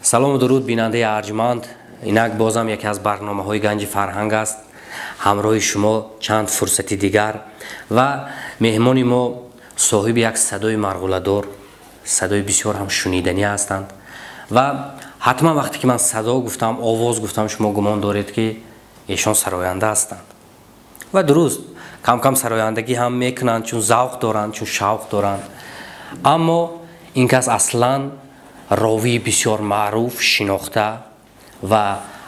Салому дуруд, бинандаи арҷманд. Инак бозам яке аз барномаҳои Ганҷи фарҳанг аст. Ҳамроҳи шумо чанд фурсати дигар ва меҳмони мо соҳиби як садои марғуладор, садои бисёр ҳам шуниданӣ ҳастанд. Ва ҳатман вақте ки ман садо гуфтам, овоз гуфтам, шумо гумон доред, ки эшон сароянда ҳастанд. Ва дуруст, кам-кам сарояндагӣ ҳам мекунанд, чун завқ доранд, чун шавқ доранд. Аммо ин кас аслан ровии бисёр маъруф, шинохта ва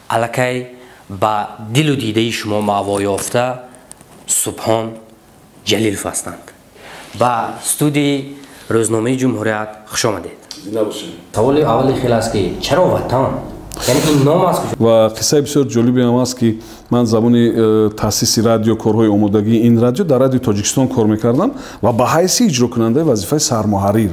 аллакай ба дилу дидаи шумо маъво ёфта Субҳон Ҷалилов ҳастанд. Ба студияи рӯзномаи Ҷумҳурият хуш омадед. Саволи аввали хел аст, ки чаро Ватан? Яъне ин ном аст? Ва қиссаи бисёр ҷолибе ҳам аст, ки ман замони таъсиси радио, корҳои омодагии ин радио, дар Радиои Тоҷикистон кор мекардам ва ба ҳайси иҷрокунандаи вазифаи сармуҳаррир.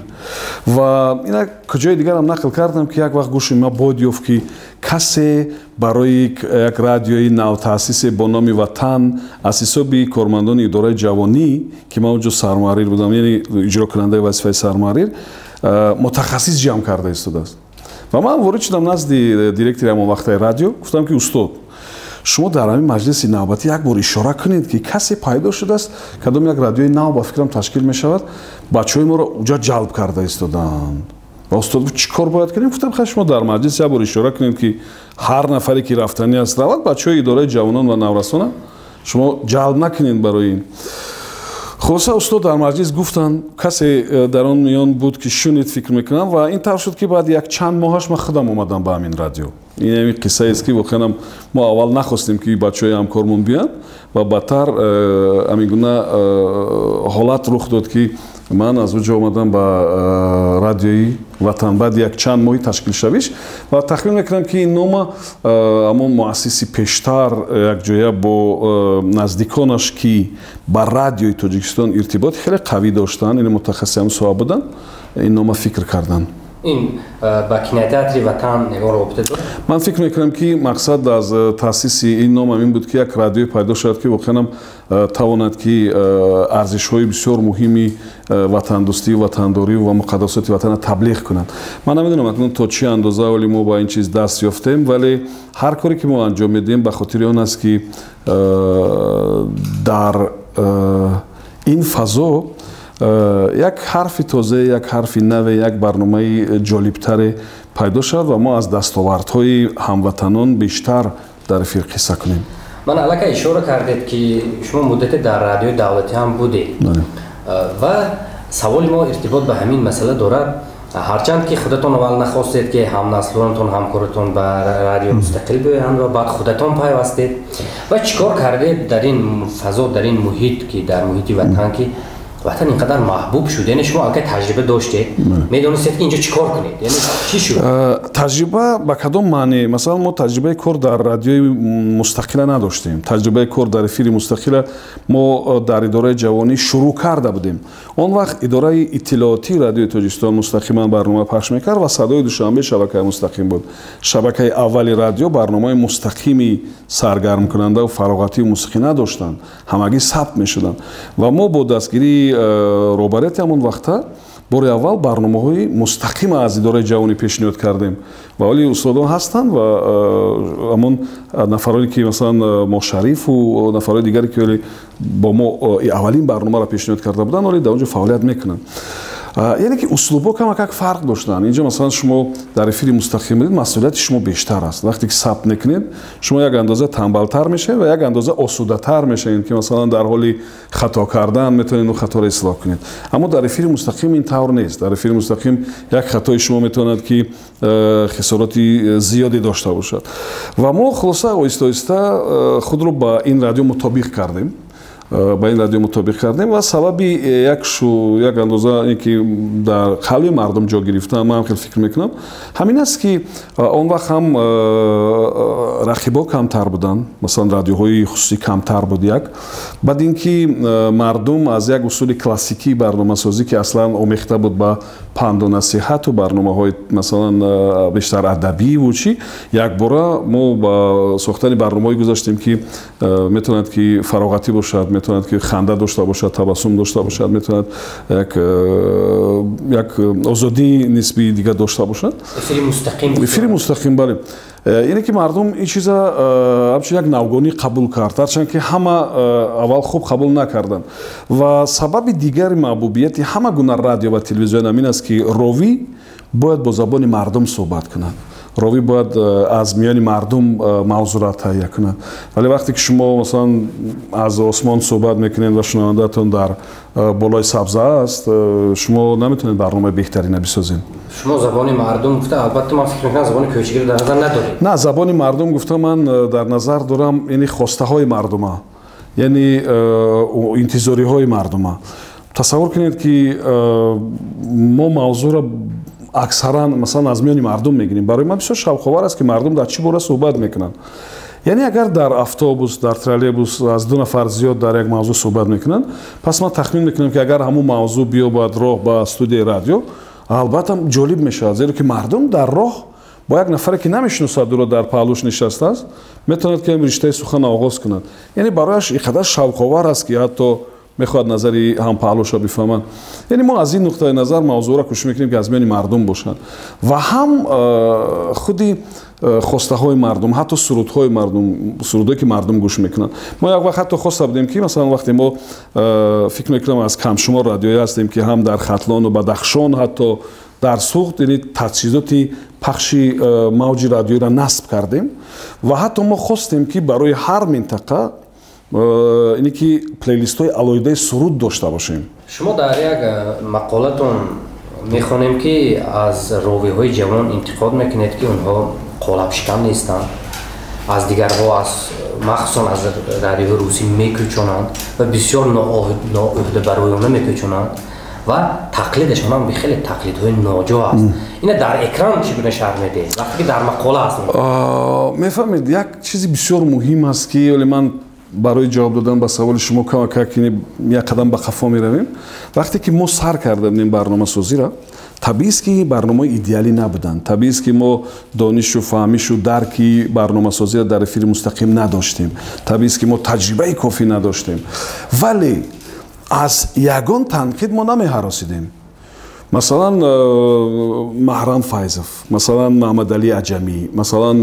Ва инак куҷои дигарам нақл кардам, ки як вақт гӯши ма бод ёфт, ки касе барои як радиои навтаъсисе бо номи Ватан аз ҳисоби кормандони идораи ҷавонӣ, ки ман онҷо сармуҳаррир будам, яъне иҷрокунандаи вазифаи сармуҳаррир, мутахассис ҷамъ карда истодааст. Ва ман ворид шудам назди директори ҳамон вақтаи радио, гуфтам, ки устод, шумо дар ҳамин маҷлиси навбатӣ як бор ишора кунед, ки касе пайдо шудааст, кадом як радиои нав, ба фикрам, ташкил мешавад, бачаҳои моро уҷа ҷалб карда истодаанд. Ва устод гуфт: «Чӣ кор бояд кунем?» Гуфтам: «Хай, шумо дар маҷлис як бор ишора кунед, ки ҳар нафаре ки рафтанӣ аст, равад, бачаҳои идораи ҷавонон ва наврасона шумо ҷалб накунед барои ин». Хулоса, устод дар маҷлис гуфтанд, касе дар он миён буд, ки шунид, фикр мекунам. Ва ин тавр шуд, ки баъд як чанд моҳаш ман худам омадам ба ҳамин радио. Ин ҳамин қиссаест, ки воқеанам мо аввал нахостем, ки бачаҳои ҳамкормон биёянд, ва баъдтар ҳамин гуна ҳолат рух дод, ки ман аз он ҷо омадам ба радиои Ватан баъди як чанд моҳи ташкилшавиш. Ва тахмин мекунам, ки ин нома ҳамон муассиси пештар якҷоя бо наздиконаш, ки ба Радиои Тоҷикистон иртиботи хеле қавӣ доштанд, ин мутахассиси ҳам соҳа буданд, ин нома фикр карданд. Ин ба кинотеатри Ватан ягон робита дорад? Ман фикр мекунам, ки мақсад аз таъсиси ин ном ҳамин буд, ки як радиое пайдо шавад, ки воқеанам тавонад, ки арзишҳои бисёр муҳими ватандӯстӣ, ватандорӣ ва муқаддасоти ватанро таблиғ кунад. Ман намедонам, акнун то чӣ андоза вале мо ба ин чиз даст ёфтем, вале ҳар коре ки мо анҷом медиҳем, ба хотири он аст, ки дар ин фазо як ҳарфи тоза, як ҳарфи наве, як барномаи ҷолибтаре пайдо шавад ва мо аз дастовардҳои ҳамватанон бештар дар эфир қисса кунем. Ман аллакай ишора кардед, ки шумо муддате дар радиои давлатӣ ҳам будед, ва саволи мо иртибот ба ҳамин масъала дорад. Ҳарчанд ки худатон аввал нахостед, ки ҳамнаслонатон, ҳамкоротон ба радио мустақил биёянд, ва баъд худатон пайвастед. Ва чӣ кор кардед дар ин фазо, дар ин муҳит, ки дар муҳити Ватан, ки Ватан ин қадар маҳбуб шуд? Яъне шумо аллакай таҷриба доштед, медонистед, ки инҷо чӣ кор кунед. Яъне чӣ шуд? Таҷриба ба кадом маъне? Масалан, мо таҷрибаи кор дар радиои мустақила надоштем. Таҷрибаи кор дар эфири мустақила мо дар идораи ҷавонӣ шурӯъ карда будем. Он вақт идораи иттилоотии Радиои Тоҷикистон мустақиман барнома пахш мекард ва Садои Душанбе шабакаи мустақим буд. Шабакаи аввали радио барномаи мустақими саргармкунандаву фароғатию мусиқӣ надоштанд, ҳамагӣ сабт мешуданд. Ва мо бо дастгирии роҳбарияти ҳамон вақта бори аввал барномаҳои мустақима аз идораи ҷавонӣ пешниҳод кардем. Ва вале устодон ҳастанд ва ҳамон нафароне, ки масалан Мошарифу нафарои дигаре, ки вале бо мо аввалин барномаро пешниҳод карда буданд, вале дар он ҷо фаъолият мекунанд. Яъне ки услубҳо камакак фарқ доштанд. Инҷо, масалан, шумо дар эфири мустақим будед, масъулияти шумо бештар аст. Вақте ки сабт мекунед, шумо як андоза тамбалтар мешавед ва як андоза осудатар мешавед, ки масалан дар ҳоли хато кардан метавонед он хаторо ислоҳ кунед. Аммо дар эфири мустақим ин тавр нест. Дар эфири мустақим як хатои шумо метавонад, ки хисороти зиёде дошта бошад. Ва мо, хулоса, оҳиста оҳиста худро ба ин радио мутобиқ кардем, ба ин радио мутобиқ кардем. Ва сабаби як андоза ин ки дар қалби мардум ҷо гирифтан, ман хеле фикр мекунам, ҳамин аст, ки он вақт ҳам рақибо камтар буданд, масалан радиоҳои хусусӣ камтар буд. Як баъд ин ки мардум аз як усули классикии барномасозӣ, ки аслан омехта буд ба панду насиҳату барномаҳои масалан бештар адабиву чӣ, якбора мо ба сохтани барномаҳое гузаштем, ки метавонад, ки фароғатӣ бошад. метавонад ки ханда дошта бошад, табассум дошта бошад, метавонад як озодии нисбии дигар дошта бошад. Эфири мустақим. Эфири мустақим, бале. Ине ки мардум ин чиза ҳамчун як навгонӣ қабул кард, ҳарчанд ки ҳама аввал хуб қабул накарданд. Ва сабаби дигари маҳбубияти ҳама гуна радио ва телевизион ҳам ин аст, ки ровӣ бояд бо забони мардум суҳбат кунад, ровӣ бояд аз миёни мардум мавзӯъро таҳия кунад. Вале вақте ки шумо, масалан, аз осмон суҳбат мекунед ва шунавандаатон дар болои сабза аст, шумо наметавонед барномаи беҳтарина бисозед. Шумо забони мардум гуфта, албатта, ман фикр мекунам, забони кӯчагиро дар назар надоред. На, забони мардум гуфта, ман дар назар дорам, яъне хостаҳои мардума, яъне интизориҳои мардума. Тасаввур кунед, ки мо мавзӯъро аксаран, масалан, аз миёни мардум мегирем. Барои ман бисёр шавқовар аст, ки мардум дар чӣ бора суҳбат мекунанд. Яъне агар дар автобус, дар троллейбус аз ду нафар зиёд дар як мавзӯъ суҳбат мекунанд, пас ман тахмин мекунам, ки агар ҳамун мавзӯъ биёбад роҳ ба студияи радио, албатта, ҷолиб мешавад, зеро ки мардум дар роҳ бо як нафаре, ки намешиносад ӯро, дар паҳлӯш нишастааст, метавонад ки риштаи сухан оғоз кунад. Яъне барояш ин қадар шавқовар аст, ки ҳатто мехоҳад назари ҳампаҳлӯшро бифаҳмад. Яъне мо аз ин нуқтаи назар мавзӯъро кӯшиш мекунем, ки аз миёни мардум бошад ва ҳам худи хостаҳои мардум, ҳатто сурудҳои мардум, сурудҳое, ки мардум гӯш мекунанд. Мо як вақт ҳатто хоста будем, ки масалан, вақте мо, фикр мекунам, аз камшумор радиоӣ ҳастем, ки ҳам дар Хатлону Бадахшон, ҳатто дар Суғд, яъне таҷҳизоти пахши мавҷи радиоиро насб кардем ва ҳатто мо хостем, ки барои ҳар минтақа ине ки плейлистҳои алоҳидаи суруд дошта бошем. Шумо дар як мақолатон мехонем, ки аз ровиҳои ҷавон интиқод мекунед, ки онҳо қолабшикан нестанд, аз дигарҳо, аз махсусан аз радиоҳои русӣ мекӯчонанд ва бисёр ноӯҳдабароёна мекӯчонанд ва тақлидашон ҳам хеле тақлидҳои ноҷо аст. Ина дар экран чӣ гуна шарҳ медиҳед, вақте ки дар мақола аст? Мефаҳмед, як чизи бисёр муҳим аст, ки оле ман барои ҷавоб додан ба саволи шумо камакак як қадам ба қафо меравем. Вақте ки мо сар карда будем барномасозиро, табиист, ки барномаҳои идеалӣ набуданд, табиист, ки мо донишу фаҳмишу дарки барномасозиро дар эфири мустақим надоштем, табиист, ки мо таҷрибаи кофӣ надоштем, вале аз ягон танқид мо намеҳаросидем. Масалан, Маҳрам Файзов, масалан, Маҳмадалӣ Аҷамӣ, масалан,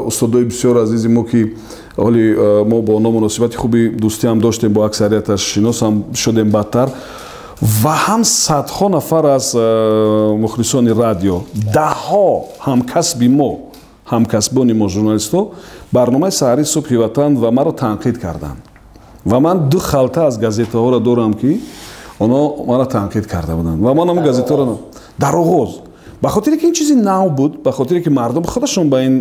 устодои бисёр азизи мо, ки ҳоли мо бо онҳо муносибати хуби дӯстиам доштем, бо аксарияташ шиносам шудем баъдтар, ва ҳам садҳо нафар аз мухлисони радио, даҳҳо ҳамкасби мо, ҳамкасбони мо, журналистҳо, барномаи саҳарии «Субҳи Ватан» ва маро танқид карданд. Ва ман ду халта аз газетаҳоро дорам, ки онҳо маро танқид карда буданд ва ман ҳамон газетаҳоро дар оғоз, ба хотире ки ин чизи нав буд, ба хотире ки мардум худашон ба ин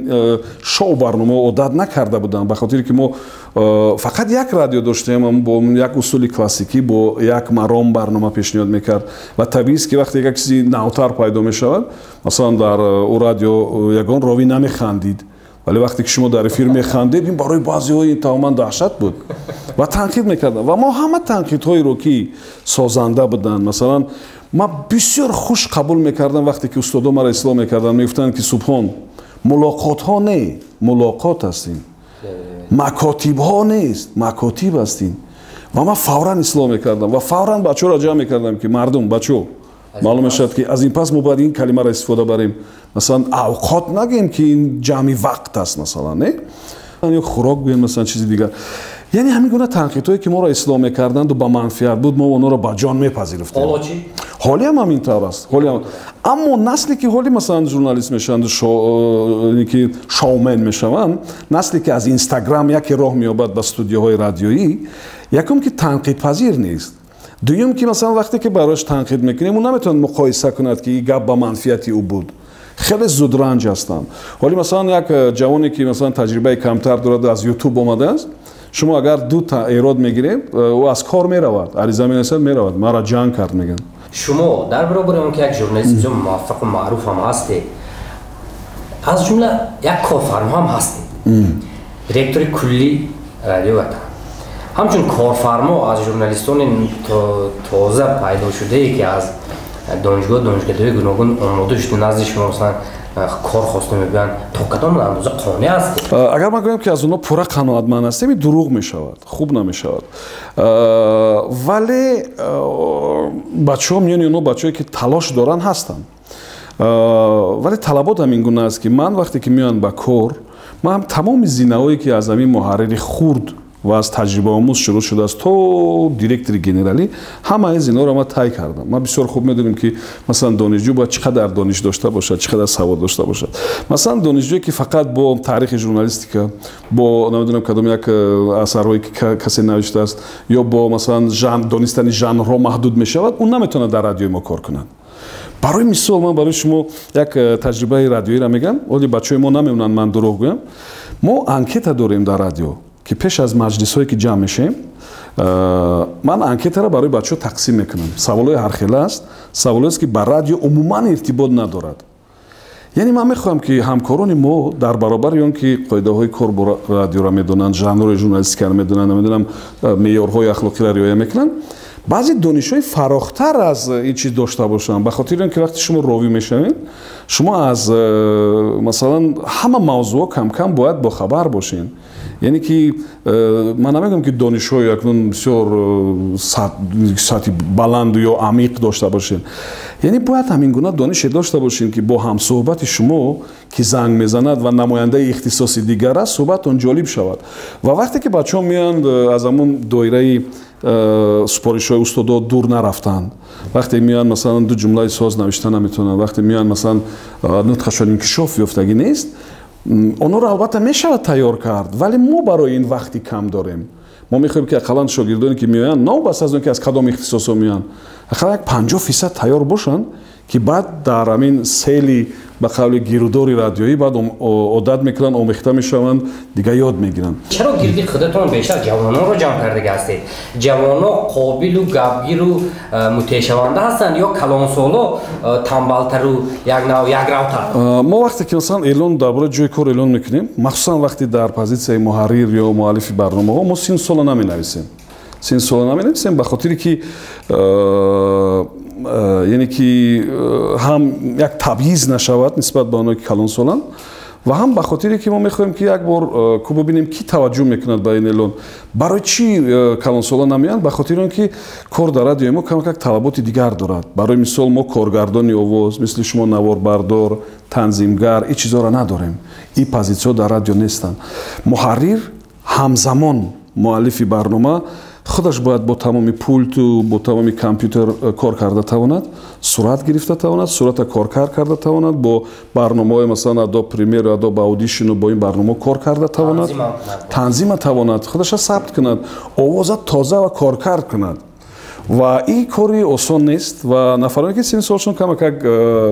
шоу барномао одат накарда буданд, ба хотире ки мо фақат як радио доштем, бо як усули классикӣ, бо як маром барнома пешниҳод мекард, ва табиист, ки вақте як чизи навтар пайдо мешавад, масалан, дар ӯ радио ягон ровӣ намехандид, вале вақте ки шумо дар эфир механдед, ин барои баъзеҳо ин тамоман даҳшат буд ва танқид мекарданд. Ва мо ҳама танқидҳоеро, ки созанда буданд, масалан, ман бисёр хуш қабул мекардам, вақте ки устодо маро ислоҳ мекарданд, мегуфтанд, ки «Субҳон, мулоқотҳо не, мулоқот ҳастин, макотибҳо нест, макотиб ҳастин». Ва ман фавран ислоҳ мекардам ва фавран бачаҳоро ҷамъ мекардам, ки мардум, бачаҳо, маълум мешавад, ки аз ин пас мо бояд ин калимаро истифода барем, масалан, авқот нагӯем, ки ин ҷамъи вақт аст, масалан, не, ё хӯрок гӯем, масалан, чизи дигар. Яъне ҳамин гуна танқидҳое, ки моро ислоҳ мекарданду ба манфиат буд, мо онҳоро ба ҷон мепазируфтем. Ҳолиам ҳамин тавр аст, ҳолиам. Аммо насле, ки ҳоли, масалан, журналист мешаванд, ки шоумен мешаванд, насле, ки аз Инстаграм яке роҳ меёбад ба студияҳои радиоӣ, якум, ки танқидпазир нест, дуюм, ки масалан, вақте ки барояш танқид мекунем, ӯ наметавонад муқоиса кунад, ки ин гап ба манфиати ӯ буд. Хеле зудранҷ ҳастанд. Ҳоли, масалан, як ҷавоне, ки, масалан, таҷрибаи камтар дорад, аз Ютуб омадааст, шумо агар ду та эрод мегирем, ӯ аз кор меравад, ариза менависад, меравад, маро ҷанг кард, мегӯяд. Шумо дар баробари он ки як журналисти бисёр муваффақу маъруф ҳам ҳастед, аз ҷумла як корфармо ҳам ҳастед, директори кулли Радио Ватан. Ҳамчун корфармо аз журналистони тоза пайдошудае, ки аз донишгоҳ, донишкадаҳои гуногун омода шуда, назди шумо, масалан, Кор хоста мебиёянд, то кадом андоза қонеъ ҳастед? Агар ман гӯям, ки аз онҳо пурра қаноатманд ҳастем, дурӯғ мешавад, хуб намешавад. Вале бачаҳо, миёни онҳо бачаҳое, ки талош доранд, ҳастанд. Вале талабот ҳамин гуна аст, ки ман вақте ки меоянд ба кор, ман тамоми зинаҳое, ки аз ҳамин муҳаррири хурд ва аз таҷрибаомӯз шурӯъ шудааст то директори генералӣ, ҳамаи зинаҳоро ман тай кардам. Ман бисёр хуб медонем, ки масалан донишҷӯ бояд чӣ қадар дониш дошта бошад, чӣ қадар савод дошта бошад. Масалан, донишҷӯе, ки фақат бо таърихи журналистика, бо намедонам кадом як асарҳое, ки касе навиштааст, ё бо масалан донистани жанрҳо маҳдуд мешавад, ӯ наметавонад дар радиои мо кор кунад. Барои мисол, ман барои шумо як таҷрибаи радиоиро мегӯям. Оли бачаҳои мо намемонанд ман дурӯғ гӯям. Мо анкета дорем дар радио, ки пеш аз маҷлисҳое, ки ҷамъ мешавем, ман анкетаро барои бачаҳо тақсим мекунам. Саволҳои ҳархела аст, саволҳоест, ки ба радио умуман иртибот надорад. Яъне ман мехоҳам, ки ҳамкорони мо дар баробари он ки қоидаҳои кор бо радиоро медонанд, жанрҳои журналистикаро медонанд, намедонам, меъёрҳои ахлоқиро риоя мекунанд, баъзе донишҳои фарохтар аз ин чиз дошта бошанд, ба хотири он ки вақте шумо ровӣ мешавед, шумо аз масалан ҳама мавзӯъҳо камкам бояд бохабар бошед. Яъне ки ман намегӯям, ки донишҳои акнун бисёр сатҳи баланду ё амиқ дошта бошед. Яъне бояд ҳамин гуна донише дошта бошем, ки бо ҳамсӯҳбати шумо, ки занг мезанад ва намояндаи ихтисоси дигар аст, суҳбатон ҷолиб шавад. Ва вақте ки бачаҳо меоянд, аз ҳамон доираи супоришҳои устодо дур нарафтанд. Вақте меоянд, масалан, ду ҷумлаи соз навишта наметавонанд, вақте меоянд, масалан, нутқашон инкишоф ёфтагӣ нест, онҳоро албатта мешавад тайёр кард, вале мо барои ин вақти кам дорем. Мо мехоҳем, ки ақаллан шогирдоне, ки меоянд, новобаста аз он ки аз кадом ихтисосҳо меоянд, ақаллан як 50% тайёр бошанд, ки баъд дар ҳамин сели, ба қавли гирудори радиоӣ, баъд одат мекунанд, омехта мешаванд, дигар ёд мегиранд. Чаро гирди худатон бештар ҷавононро ҷамъ кардага ҳастед? Ҷавонон қобилу гапгиру мутеъшаванда ҳастанд ё калонсоло тамбалтару якнав якравтар? Мо вақте ки масалан эълон дар бораи ҷои кор эълон мекунем, махсусан вақте дар позитсияи муҳаррир ё муаллифи барномаҳо, мо сину сола наменависем. Сину сола наменависем, ба хотире ки яъне ки ҳам як табъиз нашавад нисбат ба оное, ки калонсоланд, ва ҳам ба хотире ки мо мехоҳем, ки як бор ку бибинем, ки таваҷҷӯҳ мекунад ба ин эълон. Барои чӣ калонсола намеоянд? Ба хотири он ки кор дар радиои мо камакак талаботи дигар дорад. Барои мисол, мо коргардони овоз, мисли шумо наворбардор, танзимгар, ин чизҳоро надорем. Ин позитсияҳо дар радио нестанд. Муҳаррир ҳамзамон муаллифи барнома худаш бояд бо тамоми пулту бо тамоми компютер кор карда тавонад, сурат гирифта тавонад, сурата коркард карда тавонад, бо барномаҳои масалан Adobe Premiere, Adobe Audition, бо ин барномаҳо кор карда тавонад, танзима тавонад, худаша сабт кунад, овоза тоза ва коркард кунад. Ва ин кори осон нест. Ва нафароне, ки синни солшон камакак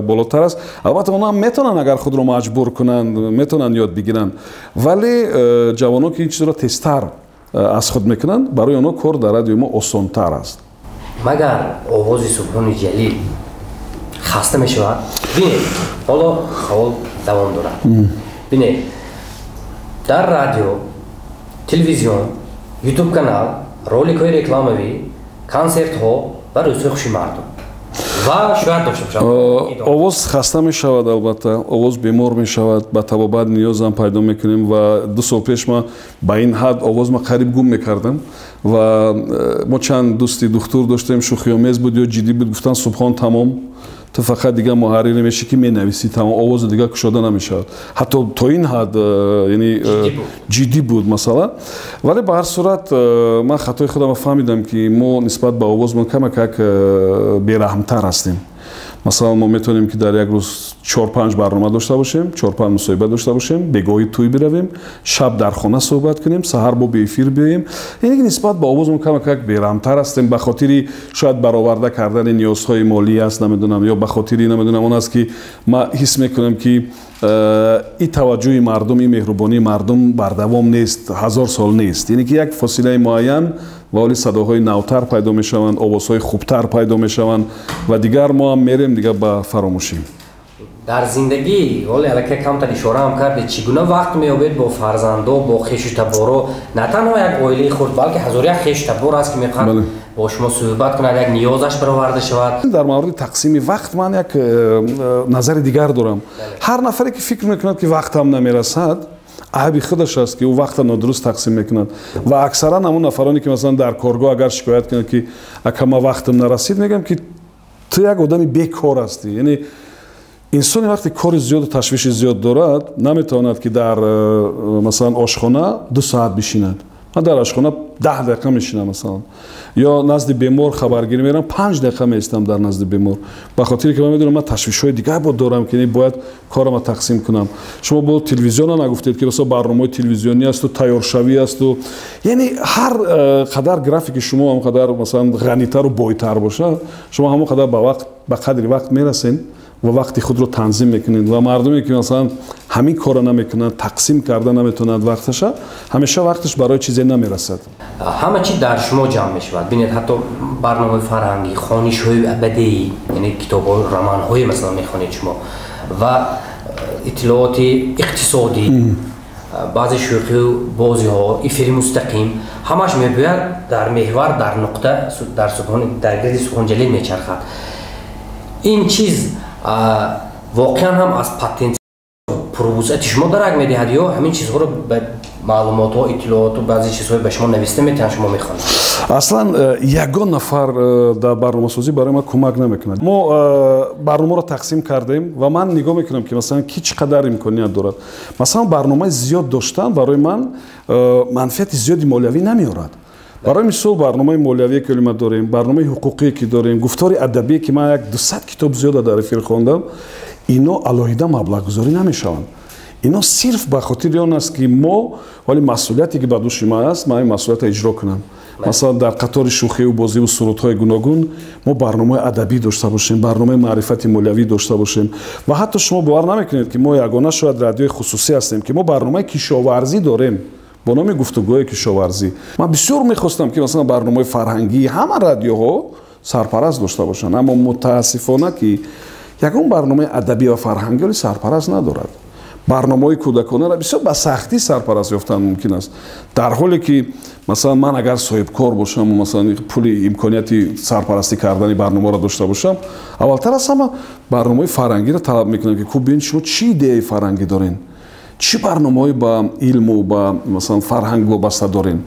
болотар аст, албатта онҳо ҳам метавонанд, агар худро маҷбур кунанд, метавонанд ёд бигиранд, вале ҷавонон, ки ин чизро тезтар аз худ мекунанд, барои онҳо кор дар радиои мо осонтар аст. Магар овози Субҳони Ҷалил хаста мешавад? Бинед, ҳоло савол давом дорад. Бинед, дар радио, телевизион, ютуб канал, роликҳои рекламавӣ, консертҳо ва рӯзҳои хуши мардум ва шояд дошта бошад. Овоз хаста мешавад, албатта овоз бемор мешавад, ба табобат ниёзам пайдо мекунем. Ва 2 сол пеш ма ба ин ҳад овоз ма қариб гум мекардам ва мо чанд дӯсти духтур доштем, шӯхиомез буд ё ҷиддӣ буд, гуфтан: «Субҳон, тамом, ту фақат дигар муҳаррире мешӣ, ки менависӣ, тамом, овозу дигар кушода намешавад». Ҳатто то ин ҳад яъне ҷиддӣ буд масъала. Вале ба ҳар сурат ман хатои худамро фаҳмидам, ки мо нисбат ба овозмон камакак бераҳмтар ҳастем. Масалан, мо метавонем, ки дар як рӯз чор-панҷ барнома дошта бошем, чор-панҷ мусоҳиба дошта бошем, бегоҳӣ тӯй биравем, шаб дар хона суҳбат кунем, саҳар бо беэфир биёем. Яъне ки нисбат ба овозмон камакак бераҳмтар ҳастем, ба хотири шояд бароварда кардани ниёзҳои молӣ аст, намедонам, ё ба хотири намедонам он аст, ки ман ҳис мекунам, ки ин таваҷҷӯҳи мардум, ин меҳрубонии мардум бардавом нест, ҳазор сол нест. Яъне ки як фосилаи муайян ва оли садоҳои навтар пайдо мешаванд, овозҳои хубтар пайдо мешаванд ва дигар мо ҳам мерем дигар ба фаромӯшӣ. Дар зиндагӣ ҳоле аллакай камтар ишора ҳам кардед, чӣ гуна вақт меёбед бо фарзандо, бо хешу таборо? На танҳо як оилаи хурд, балки ҳазор як хешу табор аст, ки мехоҳад бо шумо суҳбат кунад, як ниёзаш бароварда шавад. Дар мавриди тақсими вақт ман як назари дигар дорам. Ҳар нафаре ки фикр мекунад, ки вақтам намерасад, айби худаш аст, ки ӯ вақта нодуруст тақсим мекунад. Ва аксаран ҳамон нафароне, ки масалан дар коргоҳ агар шикоят кунад, ки ака, ма вақтам нарасид, мегӯям, ки ту як одами бекор ҳастӣ. Яъне инсоне вақте кори зиёду ташвиши зиёд дорад, наметавонад, ки дар масалан ошхона 2 соат бишинад. Ман дар ошхона 10 дақиқа мешинам масалан, ё назди бемор хабаргирӣ мерам, 5 дақиқа меистам дар назди бемор, ба хотире ки ман медонам, ман ташвишҳои дигар бод дорам, ки бояд корама тақсим кунам. Шумо бо телевизиона нагуфтед, ки масалан барномаҳои телевизионӣ асту тайёршавӣ асту, яъне ҳар қадар графики шумо ҳам қадар масалан ғанитару бойтар бошад, шумо ҳамон қадар ба вақт, ба қадри вақт мерасед ва вақти худро танзим мекунед. Ва мардуме, ки масалан ҳамин корро намекунанд, тақсим карда наметавонад вақташа, ҳамеша вақташ барои чизе намерасад. Ҳама чи дар шумо ҷамъ мешавад. Бинед, ҳатто барномаи фарҳангӣ, хонишҳои бадеӣ, яъне китобҳо, романҳое масалан мехонед шумо, ва иттилооти иқтисодӣ, баъзе шӯхию бозиҳо, эфири мустақим, ҳамаш мебояд дар меҳвар, дар нуқта, дар гирди Субҳонҷалил мечархад. Ин чиз воқеан ҳам аз потенсиал, пурвусъати шумо дарак медиҳад ё ҳамин чизҳоро ба маълумотҳо, иттилооту баъзе чизҳое ба шумо нависта метиҳанд, шумо мехонед? Аслан ягон нафар дар барномасозӣ барои ман кӯмак намекунад. Мо барномаро тақсим кардем ва ман нигоҳ мекунам, ки масалан ки чӣ қадар имконият дорад. Масалан, барномаи зиёд доштан барои ман манфиати зиёди молиявӣ намеорад. Барои мисол, барномаи молиявие, ки ма дорем, барномаи ҳуқуқие, ки дорем, гуфтори адабие, ки ман як 200 китоб зиёда дар эфир хондам, ино алоҳида маблағгузорӣ намешаванд. Ино сирф ба хотири он аст, ки мо вале масъулияте, ки ба дӯши ман аст, ман ин масъулиятро иҷро кунам. Масалан, дар қатори шӯхию бозиву сурудҳои гуногун мо барномаи адабӣ дошта бошем, барномаи маърифати молиявӣ дошта бошем. Ва ҳатто шумо бовар намекунед, ки мо ягона шояд радиои хусусӣ ҳастем, ки мо барномаи кишоварзӣ дорем бо номи «Гуфтугӯи кишоварзӣ». Ман бисёр мехостам, ки масалан барномаи фарҳангии ҳама радиоҳо сарпараст дошта бошанд, аммо мутаассифона, ки ягон барномаи адабӣ ва фарҳангӣ оли сарпараст надорад. Барномаҳои кӯдаконаро бисёр ба сахтӣ сарпараст ёфтан мумкин аст, дар ҳоле ки масалан ман агар соҳибкор бошам, масалан пули имконияти сарпарастӣ кардани барномаро дошта бошам, аввалтар аз ҳама барномаҳои фарҳангиро талаб мекунам, ки ку бин, шумо чӣ идеяи фарҳангӣ дорен, чӣ барномаҳои ба илму ба масалан фарҳанг вобаста дорем,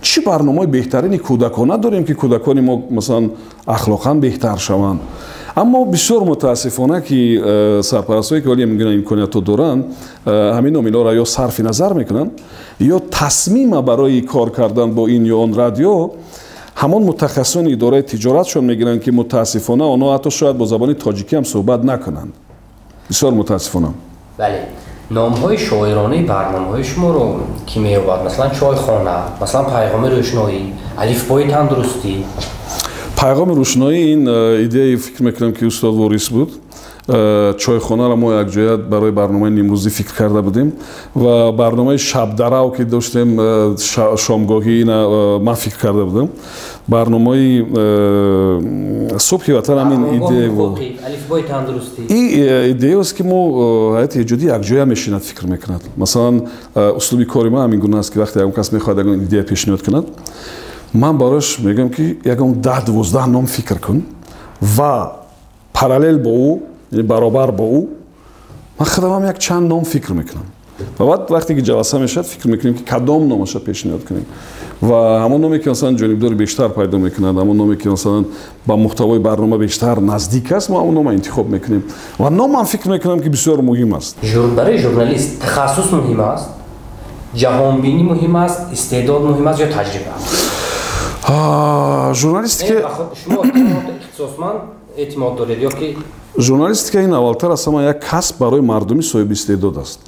чӣ барномаҳои беҳтарини кӯдакона дорем, ки кӯдакони мо масалан ахлоқан беҳтар шаванд. Аммо бисёр мутаассифона, ки сарпарастҳое, ки ҳоли гуна имкониятҳо доранд, ҳамин омилҳоро ё сарфи назар мекунанд, ё тасмима барои кор кардан бо ин ё он радио ҳамон мутахассисони идораи тиҷоратшон мегиранд, ки мутаассифона онҳо ҳатто шояд бо забони тоҷикӣ ҳам суҳбат накунанд. Бисёр мутаассифона. Бале, номҳои шоиронаи барномаҳои шуморо кӣ меёбад? Масалан, «Чойхона», масалан, «Пайғоми рӯшноӣ», «Алифбои тандурустӣ». «Пайғоми рӯшноӣ» ин идеяи, фикр мекунам, ки устод Ворис буд. Чойхонаро мо якҷоя барои барномаи нимрӯзӣ фикр карда будем ва барномаи «Шабдарав», ки доштем, шомгоҳӣ, ина ман фикр карда будам. Барномаи «Субҳи ватан» ҳамин идея. «Алифбои тандурустӣ». Идеяст, ки мо ҳайати эҷодӣ якҷоя мешинад, фикр мекунад. Масалан, услуби кори ман ҳамин гуна аст, ки вақте ягон кас мехоҳад ягон идея пешниҳод кунад, ман барояш мегӯям, ки ягон 10-12 ном фикр кун ва параллел бо ӯ, яъне баробар бо ӯ, ман худамам як чанд ном фикр мекунам. Ва баъд вақте ки ҷаласа мешавад, фикр мекунем, ки кадом номаша пешниҳод кунем, ва ҳамон номе, ки масалан ҷонибдори бештар пайдо мекунад, ҳамон номе, ки масалан ба муҳтавои барнома бештар наздик аст, мо ҳамон нома интихоб мекунем. Ва ном, ман фикр мекунам, ки бисёр муҳим аст. Барои журналист тахассус муҳим аст, ҷаҳонбинӣ муҳим аст, истеъдод муҳим аст ё таҷриба? Журналистика Шумо ихтисосманд эътимод доред ё ки? Журналистика ин аввалтар аз ҳама як касб барои мардуми соҳиби истеъдод аст.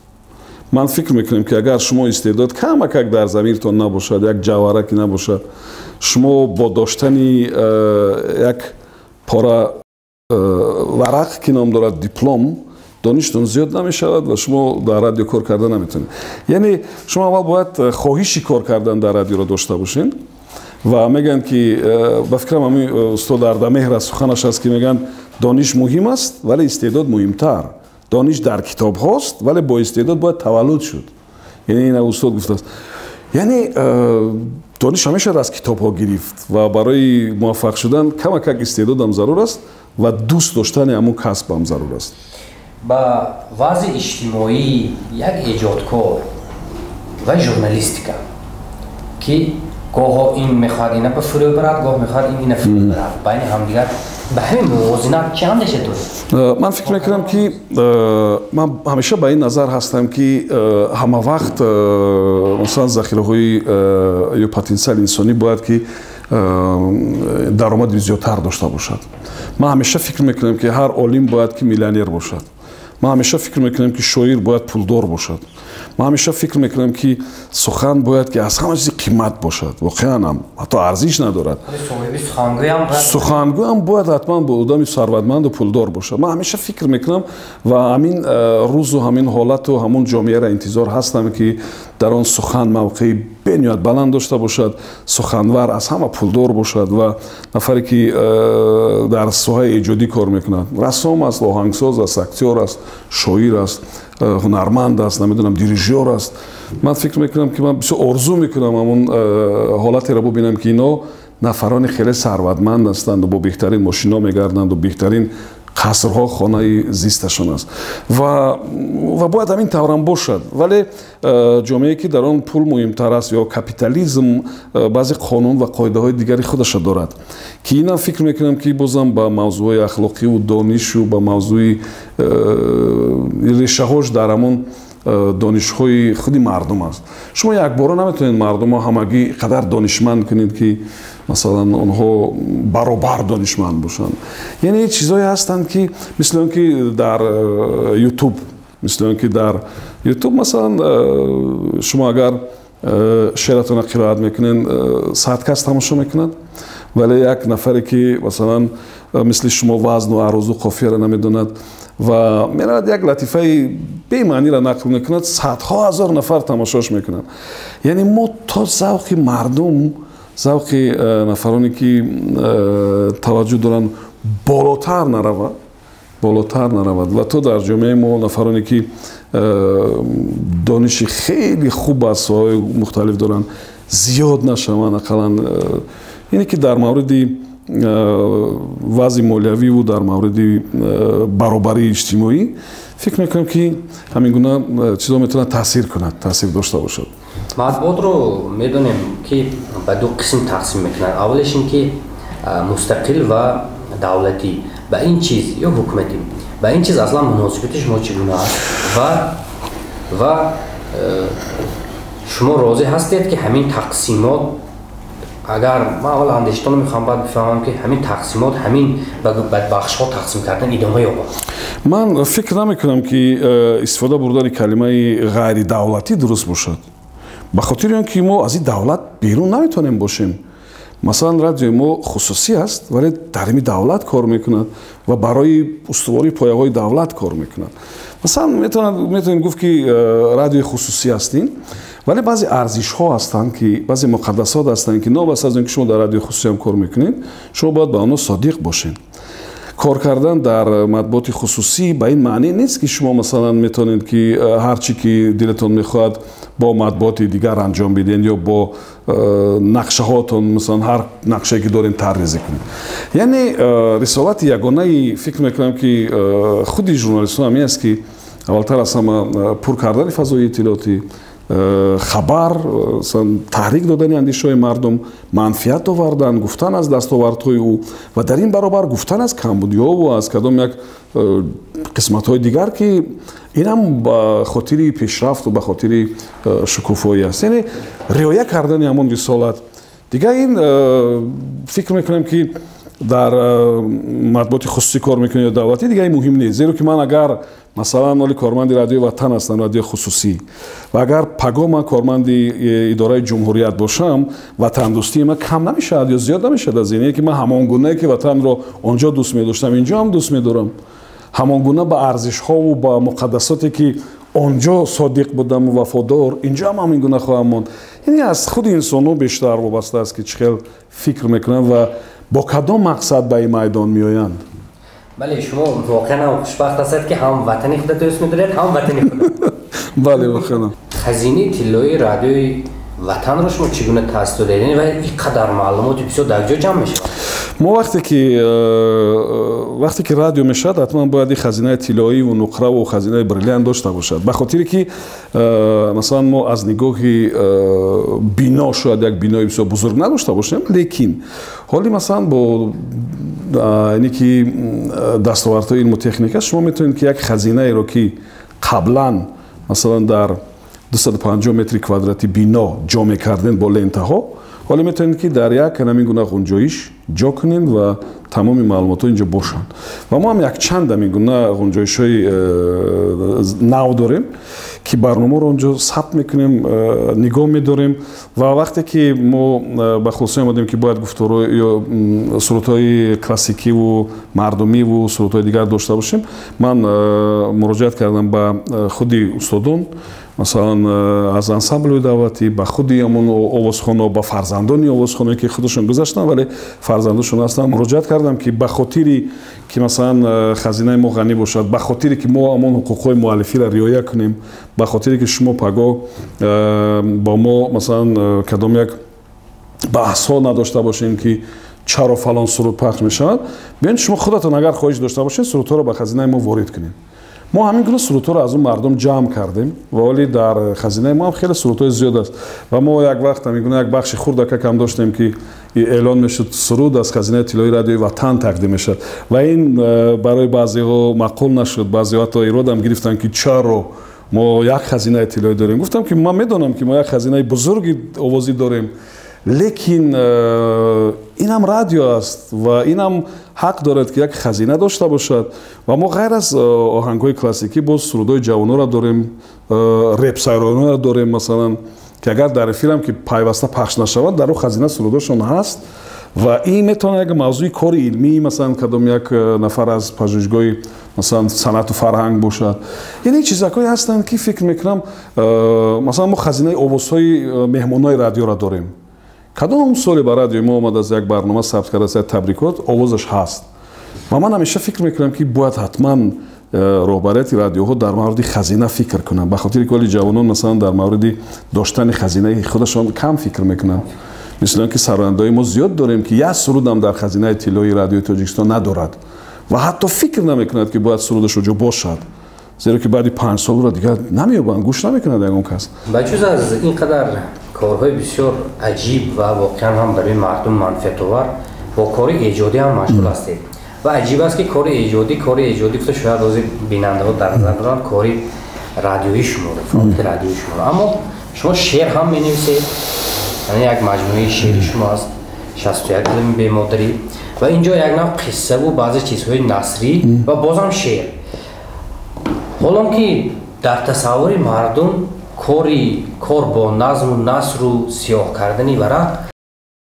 Ман фикр мекунам, ки агар шумо истеъдод камакак дар замиртон набошад, як ҷавҳараке набошад, шумо бо доштани як пора варақ, ки ном дорад диплом, доништон зиёд намешавад ва шумо дар радио кор карда наметавонед. Яъне шумо аввал бояд хоҳиши кор кардан дар радиоро дошта бошед. Ва мегӯянд, ки ба фикрам, ҳамин устод Ардамеҳр аз суханаш аст, ки мегӯянд, дониш муҳим аст, вале истеъдод муҳимтар. Дониш дар китобҳост, вале бо истеъдод бояд таваллуд шуд. Яъне ина устод гуфтааст. Яъне дониш ҳамеша аз китобҳо гирифт ва барои муваффақ шудан камакак истеъдодам зарур аст ва дӯст доштани ҳамун касбам зарур аст. Ба вазъи иҷтимоии як эҷодкор ва журналистика, ки гоҳо ин мехоҳад ина ба фурӯ барад, гоҳ мехоҳад ин ина фурӯ барад, байни ҳамдигар ба ҳамин мувозинат чӣ андеша доред? Ман фикр мекунам, ки ман ҳамеша ба ин назар ҳастам, ки ҳама вақт, масалан, захираҳои ё потенсиали инсонӣ бояд ки даромади зиёдтар дошта бошад. Ман ҳамеша фикр мекунам, ки ҳар олим бояд ки миллионер бошад. Ман ҳамеша фикр мекунам, ки шоир бояд пулдор бошад. Ман ҳамеша фикр мекунам, ки сухан бояд ки аз ҳама чизи қимат бошад, воқеан ҳам ҳатто арзиш надорад. Сухангӯям бояд ҳатман бо одами сарватманду пулдор бошад. Ман ҳамеша фикр мекунам ва ҳамин рӯзу ҳамин ҳолату ҳамун ҷомеаро интизор ҳастам, ки дар он сухан мавқеи бениҳоят баланд дошта бошад, суханвар аз ҳама пулдор бошад ва нафаре ки дар соҳаи эҷодӣ кор мекунад, рассом аст, оҳангсоз аст, актёр аст, шоир аст, ҳунарманд аст, намедонам, дирижёр аст. Ман фикр мекунам, ки ман бисёр орзу мекунам ҳамун ҳолатеро бубинам, ки ино нафарони хеле сарватманд ҳастанд, бо беҳтарин мошино мегарданд, беҳтарин қасрҳо хонаи зисташон аст ва бояд ҳамин таврам бошад. Вале ҷомеае, ки дар он пул муҳимтар аст ё капитализм, баъзе қонун ва қоидаҳои дигари худаша дорад, ки инам фикр мекунам, ки бозам ба мавзӯъҳои ахлоқиву донишу ба мавзӯи решаҳош дар ҳамон донишҳои худи мардум аст. Шумо якбора наметавонед мардумро ҳамагӣ қадар донишманд кунед, ки масалан онҳо баробар донишманд бошанд. Яъне чизҳое ҳастанд, ки мисли он ки дар Ютуб, мисли он ки дар Ютуб, масалан, шумо агар шеъратонро қироат мекунед, 100 кас тамошо мекунад, вале як нафаре, ки масалан мисли шумо вазну арузу қофияро намедонад ва меравад, як латифаи бемаъниро нақл мекунад, садҳо ҳазор нафар тамошош мекунанд. Яъне мо то завқи мардум, завқи нафароне, ки таваҷҷӯҳ доранд, болотар наравад, болотар наравад ва то дар ҷомеаи мо нафароне, ки дониши хеле хуб аз соҳаҳои мухталиф доранд, зиёд нашаванд, ақаллан ине ки дар мавриди вазъи молиявиву дар мавриди баробарии иҷтимоӣ, фикр мекунам, ки ҳамин гуна чизҳо метавонад таъсир кунад, таъсир дошта бошад. Матбуотро медонем, ки ба ду қисм тақсим мекунанд. Аввалеш ин ки мустақил ва давлатӣ. Ба ин чиз ё ҳукуматӣ, ба ин чиз аслан муносибати шумо чӣ гуна аст ва шумо розӣ ҳастед, ки ҳамин тақсимот, агар ман аввал андешатонро мехоҳам, баъд бифаҳмам, ки ҳамин тақсимот, ҳамин ба бахшҳо тақсим кардан идома ёбад? Ман фикр намекунам, ки истифода бурдани калимаи ғайридавлатӣ дуруст бошад, ба хотири он ки мо аз ин давлат берун наметавонем бошем. Масалан, радиои мо хусусӣ аст, вале дар ими давлат кор мекунад ва барои устувории пояҳои давлат кор мекунад. Масалан, метавонем гуфт, ки радиои хусусӣ ҳастем, вале баъзе арзишҳо ҳастанд, ки баъзе муқаддасот ҳастанд, ки новобаста аз он ки шумо дар радиои хусусиам кор мекунед, шумо бояд ба онҳо содиқ бошед. Кор кардан дар матбуоти хусусӣ ба ин маъне нест, ки шумо, масалан, метавонед, ки ҳар чӣ ки дилатон мехоҳад, бо матбуоти дигар анҷом бидиҳед ё бо нақшаҳоатон, масалан, ҳар нақшае ки дорем, тарҳрезӣ кунед. Яъне рисолати ягонаи, фикр мекунам, ки худи журналистон ҳамин аст, ки аввалтар аз ҳама пур кардани фазои иттилоотӣ, хабар, таҳрик додани андешаҳои мардум, манфиат овардан, гуфтан аз дастовардҳои ӯ ва дар ин баробар гуфтан аз камбудиҳову аз кадом як қисматҳои дигар, ки инам ба хотири пешрафту ба хотири шукуфоӣ аст. Яъне риоя кардани ҳамон рисолат. Дигар ин фикр мекунам, ки дар матбуоти хусусӣ кор мекунед ё давлатӣ, дигар ин муҳим нест, зеро ки ман агар, масалан, оли корманди Радиои Ватан ҳастам, радиои хусусӣ, ва агар паго ман корманди идораи ҷумҳурият бошам, ватандӯстии ман кам намешавад ё зиёд намешавад аз ин, ки ман ҳамон гунае ки ватанро онҷо дӯст медоштам, инҷо ҳам дӯст медорам, ҳамон гуна ба арзишҳову ба муқаддасоте ки онҷо содиқ будаму вафодор, инҷо ҳам ҳамин гуна хоҳам монд. Яъне аз худи инсонҳо бештар вобаста аст, ки чӣ хел фикр мекунанд ва бо кадом мақсад ба ин майдон меоянд. Бале, шумо воқеан ҳам хушбахт ҳастед, ки ҳам ватани худро дӯст медоред, ҳам ватани худро. Бале, воқеан. Хазинаи тиллоии радиои Ватанро шумо чӣ гуна таъсис додаед ва ин қадар маълумоти бисёр дар ҷо ҷамъ мешавад? Мо вақте ки радио мешавад, ҳатман бояд ин хазинаи тиллоиву нуқраву хазинаи бриллиант дошта бошад, ба хотире ки масалан, мо аз нигоҳи бино шояд як бинои бисёр бузург надошта бошем, лекин ҳоли масалан, бо ине ки дастовардҳои илму техника, шумо метавонед, ки як хазинаеро, ки қаблан масалан дар 250 метри квадрати бино ҷо мекардем бо лентаҳо, ҳоло метавонед, ки дар як ҳамин гуна ғунҷоиш ҷо кунед ва тамоми маълумотҳо инҷо бошанд. Ва мо ҳам якчанд ҳамин гуна ғунҷоишҳои нав дорем, ки барномаро онҷо сабт мекунем, нигоҳ медорем. Ва вақте ки мо ба хулоса омадем, ки бояд гуфторо ё сурудҳои классикиву мардумиву сурудҳои дигар дошта бошем, ман муроҷиат кардам ба худи устодон, масалан, аз ансамбли давлатӣ, ба худи ҳамон овозхоно, ба фарзандони овозхоное, ки худашон гузаштанд, вале фарзандошон ҳастанд, муроҷиат кардам, ки ба хотири ки масалан хазинаи мо ғанӣ бошад, ба хотире ки мо ҳамон ҳуқуқҳои муаллифиро риоя кунем, ба хотире ки шумо пагоҳ бо мо масалан кадом як баҳсҳо надошта бошем, ки чаро фалон суруд пахш мешавад, биёед, шумо худатон агар хоҳиш дошта бошед, сурудҳоро ба хазинаи мо ворид кунед. Мо ҳамин гуна сурудҳоро аз он мардум ҷамъ кардем ва ҳоли дар хазинаи мо ҳам хеле сурудҳои зиёд аст. Ва мо як вақт ҳамин гуна як бахши хурдакакам доштем, ки эълон мешуд: суруд аз хазинаи тиллои радиои Ватан тақдим мешавад. Ва ин барои баъзеҳо маъқул нашуд, баъзеҳо ҳатто иродам гирифтанд, ки чаро мо як хазинаи тиллоӣ дорем. Гуфтам, ки ман медонам, ки мо як хазинаи бузурги овозӣ дорем, лекин инам радио аст ва инам ҳақ дорад, ки як хазина дошта бошад. Ва мо ғайр аз оҳангҳои классикӣ боз сурудҳои ҷавононро дорем, репсайронро дорем, масалан, ки агар дар эфирам ки пайваста пахш нашавад, дар он хазина сурудҳошон ҳаст. Ва ин метавонад як мавзӯи кори илмӣ, масалан, кадом як нафар аз пажӯҳишгоҳи, масалан, санъату фарҳанг бошад. Яъне чизакҳое ҳастанд, ки фикр мекунам, масалан, мо хазинаи овозҳои меҳмонҳои радиоро дорем. Кадом соле ба радиои мо омадааст, як барнома сабт кардааст, як табрикот, овозаш ҳаст. Ва ман ҳамеша фикр мекунам, ки бояд ҳатман роҳбарияти радиоҳо дар мавриди хазина фикр кунанд, ба хотире ки оли ҷавонон, масалан, дар мавриди доштани хазинаи худашон кам фикр мекунанд. Мисли он ки сарояндаҳои мо зиёд дорем, ки як сурудам дар хазинаи тиллоии радиои Тоҷикистон надорад ва ҳатто фикр намекунад, ки бояд сурудаш оҷо бошад, зеро ки баъди 5 сол ӯро дигар намеёбанд, гӯш намекунад ягон кас. Ба ҷуз аз ин қадар корҳои бисёр аҷиб ва воқеан ҳам барои мардум манфиатовар, бо кори эҷодӣ ҳам машғул ҳастед. Ва аҷиб аст, ки кори эҷодӣ гуфта, шояд ҳозир бинандаҳо дар назар доранд кори радиои шуморо, фаъолияти радиои шуморо, аммо шумо шеър ҳам менависед. Яъне як маҷмӯаи шеъри шумо аст, 61 дилми бемодарӣ, ва ин ҷо як нав қиссаву баъзе чизҳои насрӣ ва бозам шеър. Ҳолон ки дар тасаввури мардум кор бо назму насру сиёҳ кардани варақ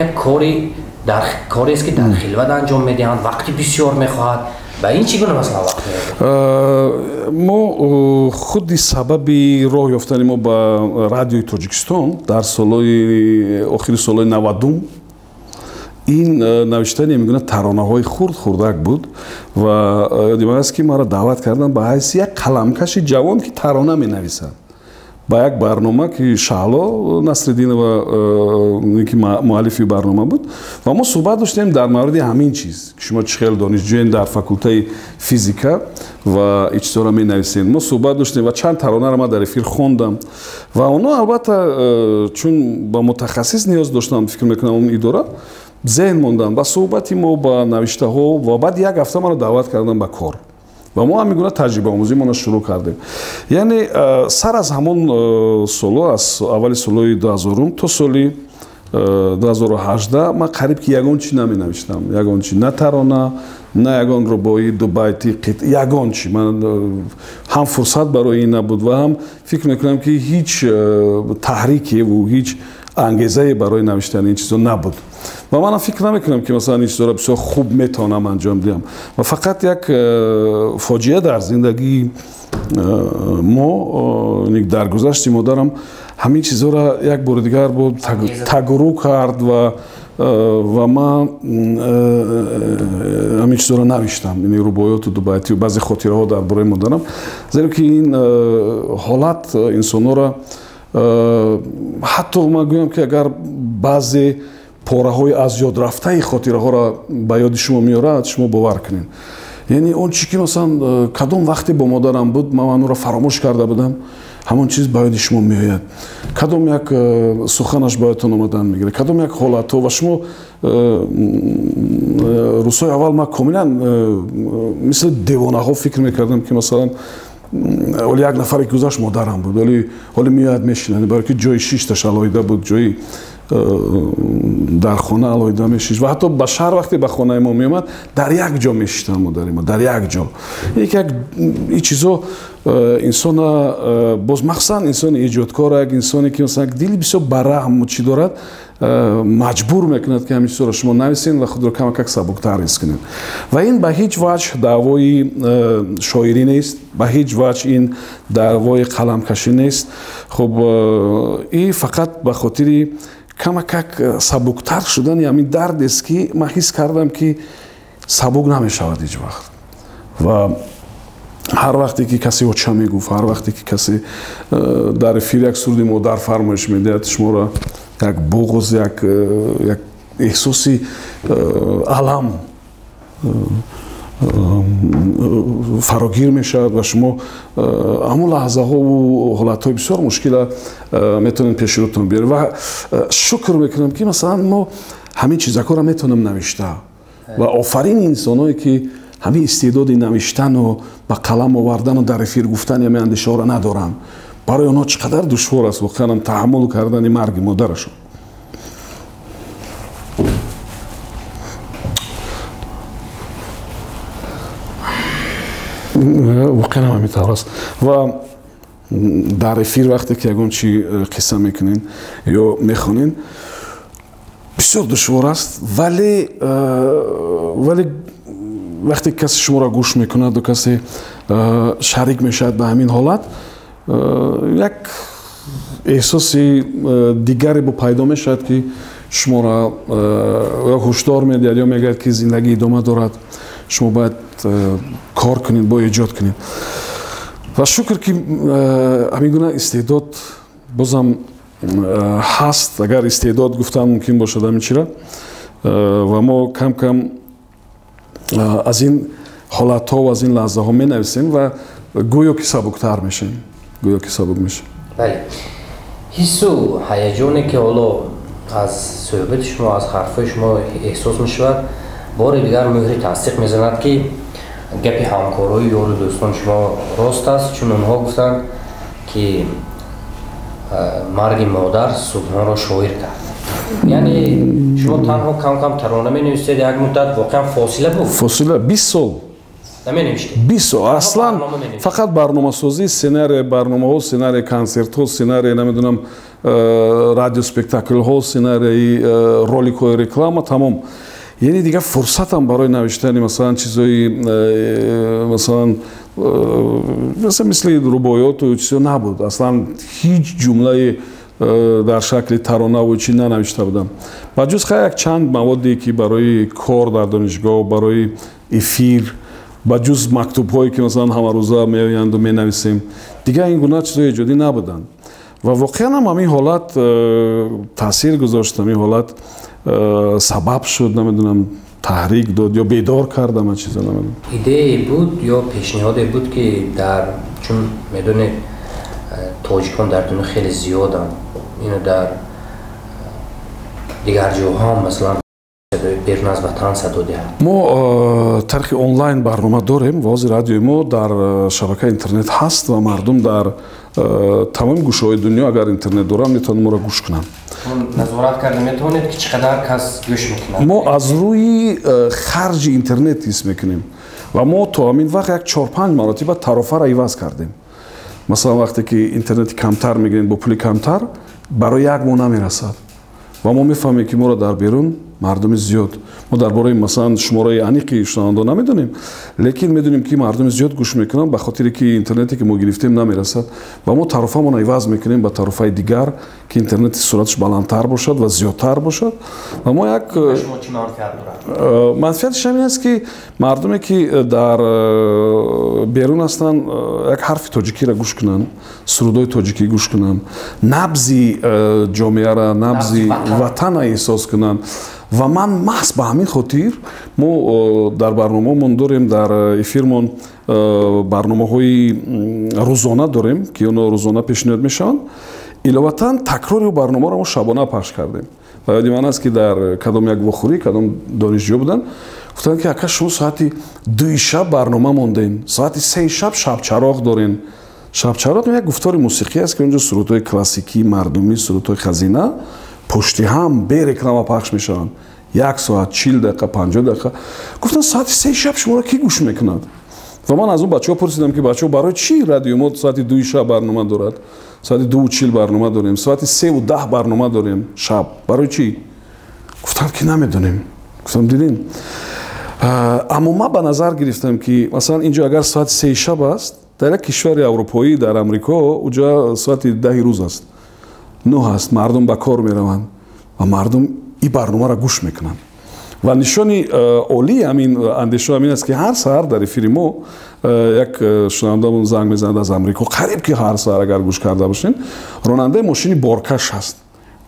як кори дар корест, ки дар хилват анҷом медиҳанд, вақти бисёр мехоҳад, ба ин чӣ гуна, масалан, вақт меёбед? Мо худи сабаби роҳ ёфтани мо ба радиои Тоҷикистон дар солҳои охири солҳои 90-ум ин навиштани мегӯянд таронаҳои хурд хурдак буд. Ва ёдим аст, ки маро даъват карданд ба ҳайси як қаламкаши ҷавон, ки тарона менависад, ба як барнома, ки Шаҳло Насриддинова ки муаллифи барнома буд. Ва мо суҳбат доштем дар мавриди ҳамин чиз, ки шумо чӣ хел донишҷӯен дар факултаи физика ва ин чизҳоро менависед. Мо суҳбат доштем ва чанд таронаро ман дар эфир хондам. Ва онҳо албатта, чун ба мутахассис ниёз доштанд, фикр мекунам, он идора зеҳн монданд ба суҳбати мо, ба навиштаҳо. Ва баъд як ҳафта маро даъват карданд ба кор ва мо ҳамин гуна таҷрибаомӯзимонро шурӯъ кардем. Яъне сар аз ҳамон солҳо, аз аввали солҳои 2000-ум то соли 2018, ман қариб ки ягон чӣ наменавиштам, ягон чӣ, на тарона, на ягон рубоӣ, дубайти, ягон чӣ. Ман ҳам фурсат барои ин набуд ва ҳам фикр мекунам, ки ҳеҷ таҳрикеву ҳеҷ ангезае барои навиштани ин чизо набуд. Ва манам фикр намекунам, ки масалан, ин чизоро бисёр хуб метавонам анҷом диҳам. Ва фақат як фоҷиа дар зиндагии мо, даргузашти модарам, ҳамин чизҳоро як бори дигар бо тагрӯ кард ва Ва ман ҳамин чизҳоро навиштам, ин рубоёту дубайтию баъзе хотираҳо дар бораи модарам, зеро ки ин ҳолат инсонҳоро, ҳатто ман гӯям ки агар баъзе пораҳои аз ёд рафтаи хотираҳоро ба ёди шумо меорад, шумо бовар кунед. Яъне он чи ки масалан кадом вақте бо модарам буд, ман онро фаромӯш карда будам, ҳамон чиз ба ёди шумо меояд. Кадом як суханаш ба ёдтон омадан мегирад, кадом як ҳолатҳо. Ва шумо рӯзҳои аввал ман комилан мисли девонаҳо фикр мекардам, ки масалан оли як нафаре ки гузашт модарам буд, оли меояд мешинад, барои ки ҷои шишташ алоҳида буд, ҷои дар хона алоҳида мешишт. Ва ҳатто ба шаҳр вақте ба хонаи мо меомад, дар як ҷо мешиштанд модари мо, дар як ҷо. Як ин чизо инсона боз, махсусан инсони эҷодкор, як инсоне ки масалан дили бисёр бараҳм чӣ дорад, маҷбур мекунад ки ҳамин чизҳоро шумо нависед ва худро камакак сабуктар ҳис кунед. Ва ин ба ҳеҷ ваҷҳ даъвои шоирӣ нест, ба ҳеҷ ваҷҳ ин даъвои қаламкашӣ нест. Хуб, ин фақат ба хотири камакак сабуктар шудани ҳамин дардест, ки ман ҳис кардам ки сабук намешавад ҳеҷ вақт. Ва ҳар вақте ки касе оча мегуфт, ҳар вақте ки касе дар эфир як суруди модар фармоиш медиҳад, шуморо як буғз, як эҳсоси алам фарогир мешавад ва шумо ҳамон лаҳзаҳову ҳолатҳои бисёр мушкила метавонед пеши рӯтон биёред. Ва шукр мекунам, ки масалан мо ҳамин чизакҳоро метавонем навишта. Ва офарин инсонҳое ки ҳамин истеъдоди навиштану ба қалам овардану дар эфир гуфтани ҳамин андешаҳоро надоранд. Барои онҳо чӣ қадар душвор аст воқеан таҳаммул кардани марги модарашон. Воқеан ҳамин тавр аст. Ва дар эфир вақте ки ягон чи қисса мекунен ё мехонен, бисёр душвор аст, вале вақте касе шуморо гӯш мекунад ва касе шарик мешавад ба ҳамин ҳолат, як эҳсоси дигаре бо пайдо мешавад, ки шуморо ё ҳушдор медиҳад, ё мегӯяд ки зиндагӣ идома дорад, шумо бояд кор кунед, бояд эҷод кунед. Ва шукр ки ҳамин гуна истеъдод бозам ҳаст, агар истеъдод гуфтан мумкин бошад ҳамин чира. Ва мо кам-кам аз ин ҳолатҳо ва аз ин лаҳзаҳо менависем ва гӯё ки сабуктар мешавем, гӯё ки сабук мешавем. Бале, ҳиссу ҳаяҷоне ки ҳоло аз суҳбати шумо, аз ҳарфҳои шумо эҳсос мешавад, бори дигар муҳри тасдиқ мезанад, ки гапи ҳамкорои ёру дӯстони шумо рост аст, чун онҳо гуфтанд ки марги модар Субҳонро шоир кард. Яъне шумо танҳо кам-кам тарона менависед, як муддат воқеан фосила буд. Фосила 20 сол. Наменавиштед? 20 сол. Аслан фақат барномасозӣ, сценария барномаҳо, сценария консертҳо, сценария намедонам радиоспектаклҳо, сценарияи роликҳои реклама, тамом. Яъне дигар фурсатам барои навиштани масалан чизҳои масалан мисли рубоёту чизҳо набуд. Аслан ҳеҷ ҷумлаи дар шакли таронаву чӣ нанавишта будам. Ба ҷуз хай як чанд маводе ки барои кор дар донишгоҳ, барои эфир, ба ҷуз мактубҳое ки масалан ҳамарӯза меоянду менависем, дигар ин гуна чизҳои эҷодӣ набуданд. Ва воқеан ҳам ҳамин ҳолат таъсир гузошт, ҳамин ҳолат сабаб шуд, намедонам, таҳрик дод ё бедор кард ҳама чизо, намедонам. Идеяе буд ё пешниҳоде буд, ки дар чун медонед тоҷикон дар дунё хеле зиёданд, ино дар дигар ҷоҳо ҳам масалан берун аз ватан садо диҳанд. Мо тариқи онлайн барнома дорем ва ҳозир радиои мо дар шабакаи интернет ҳаст ва мардум дар тамоми гӯшаҳои дунё агар интернет доранд метавонанд моро гӯш кунанд. Назорат карда метавонед ки чӣ қадар кас гӯш мекунад? Мо аз рӯи харҷи интернет ҳис мекунем ва мо то ҳамин вақт як 4-5 маротиба тарофаро иваз кардем. Масалан вақте ки интернети камтар мегирем бо пули камтар, барои як моҳ намерасад. Ва мо мефаҳмем, ки моро дар берун мардуми зиёд, мо дар бораи, масалан, шумораи аниқи шунавандон намедонем, лекин медонем, ки мардуми зиёд гӯш мекунанд, ба хотире ки интернете, ки мо гирифтем, намерасад ва мо тарофамон иваз мекунем ба тарофаи дигар, ки интернети суръаташ баландтар бошад ва зиёдтар бошад. Ва мо як манфиатиш ҳамин аст, ки мардуме, ки дар берун ҳастанд, як ҳарфи тоҷикиро гӯш кунанд, сурудҳои тоҷикӣ гӯш кунанд, набзи ҷомеара, набзи ватана эҳсос кунанд. Ва ман маҳз ба ҳамин хотир мо дар барномаомон дорем, дар эфирмон барномаҳои рӯзона дорем, ки онҳо рӯзона пешниҳод мешаванд. Иловатан, такрори ӯ барномаро мо шабона пахш кардем. Ва ёди ман аст, ки дар кадом як вохӯрӣ кадом донишҷӯ буданд, гуфтанд, ки ака, шумо соати 2-и шаб барнома мондем, соати 3-и шаб шабчароғ дорем. Шабчароғ як гуфтори мусиқӣ аст, ки онҷо сурудҳои классикӣ, мардумӣ, сурудҳои хазина пушти ҳам бе реклама пахш мешаванд, 1 соат 40 дақиқа, 50 дақиқа. Гуфтанд, соати 3-и шаб шуморо кӣ гӯш мекунад? Ва ман аз он бачаҳо пурсидам, ки бачаҳо, барои чӣ радио мо соати 2-и шаб барнома дорад? Соати 2:40 барнома дорем, соати 3:10 барнома дорем шаб, барои чӣ? Гуфтанд, ки намедонем. Гуфтам, дидин, аммо ман ба назар гирифтам, ки масалан инҷо агар соати 3-и шаб аст, дар як кишвари аврупоӣ, дар Амрико, уҷа соати 10-и рӯз аст, 9 аст, мардум ба кор мераванд ва мардум ин барномаро гӯш мекунанд. Ва нишони олии ҳамин андешаҳо ҳамин аст, ки ҳар саҳар дар эфири мо як шунавандамон занг мезанад аз Амрико, қариб ки ҳар саҳар. Агар гӯш карда бошед, ронандаи мошини боркаш аст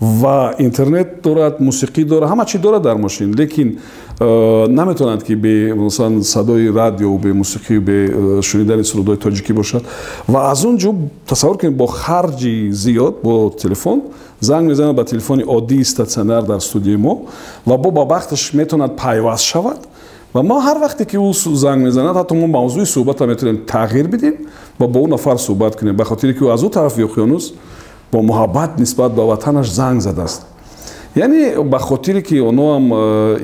ва интернет дорад, мусиқӣ дорад, ҳама чӣ дорад дар мошин, лекин наметавонад, ки бе, масалан, садои радио, бе мусиқӣ, бе шунидани сурудҳои тоҷикӣ бошад. Ва аз он ҷо, тасаввур кунед, бо харҷи зиёд бо телефон занг мезанад ба телефони оддии статсионар дар студияи мо ва бо ба бахташ метавонад пайваст шавад. Ва мо ҳар вақте ки ӯ занг мезанад, ҳатто мо мавзӯи суҳбатро метавонем тағйир бидем ва бо ӯ нафар суҳбат кунем, ба хотире ки ӯ аз ӯ тарафи уқёнус бо муҳаббат нисбат ба ватанаш занг задааст. Яъне ба хотире ки онҳо ҳам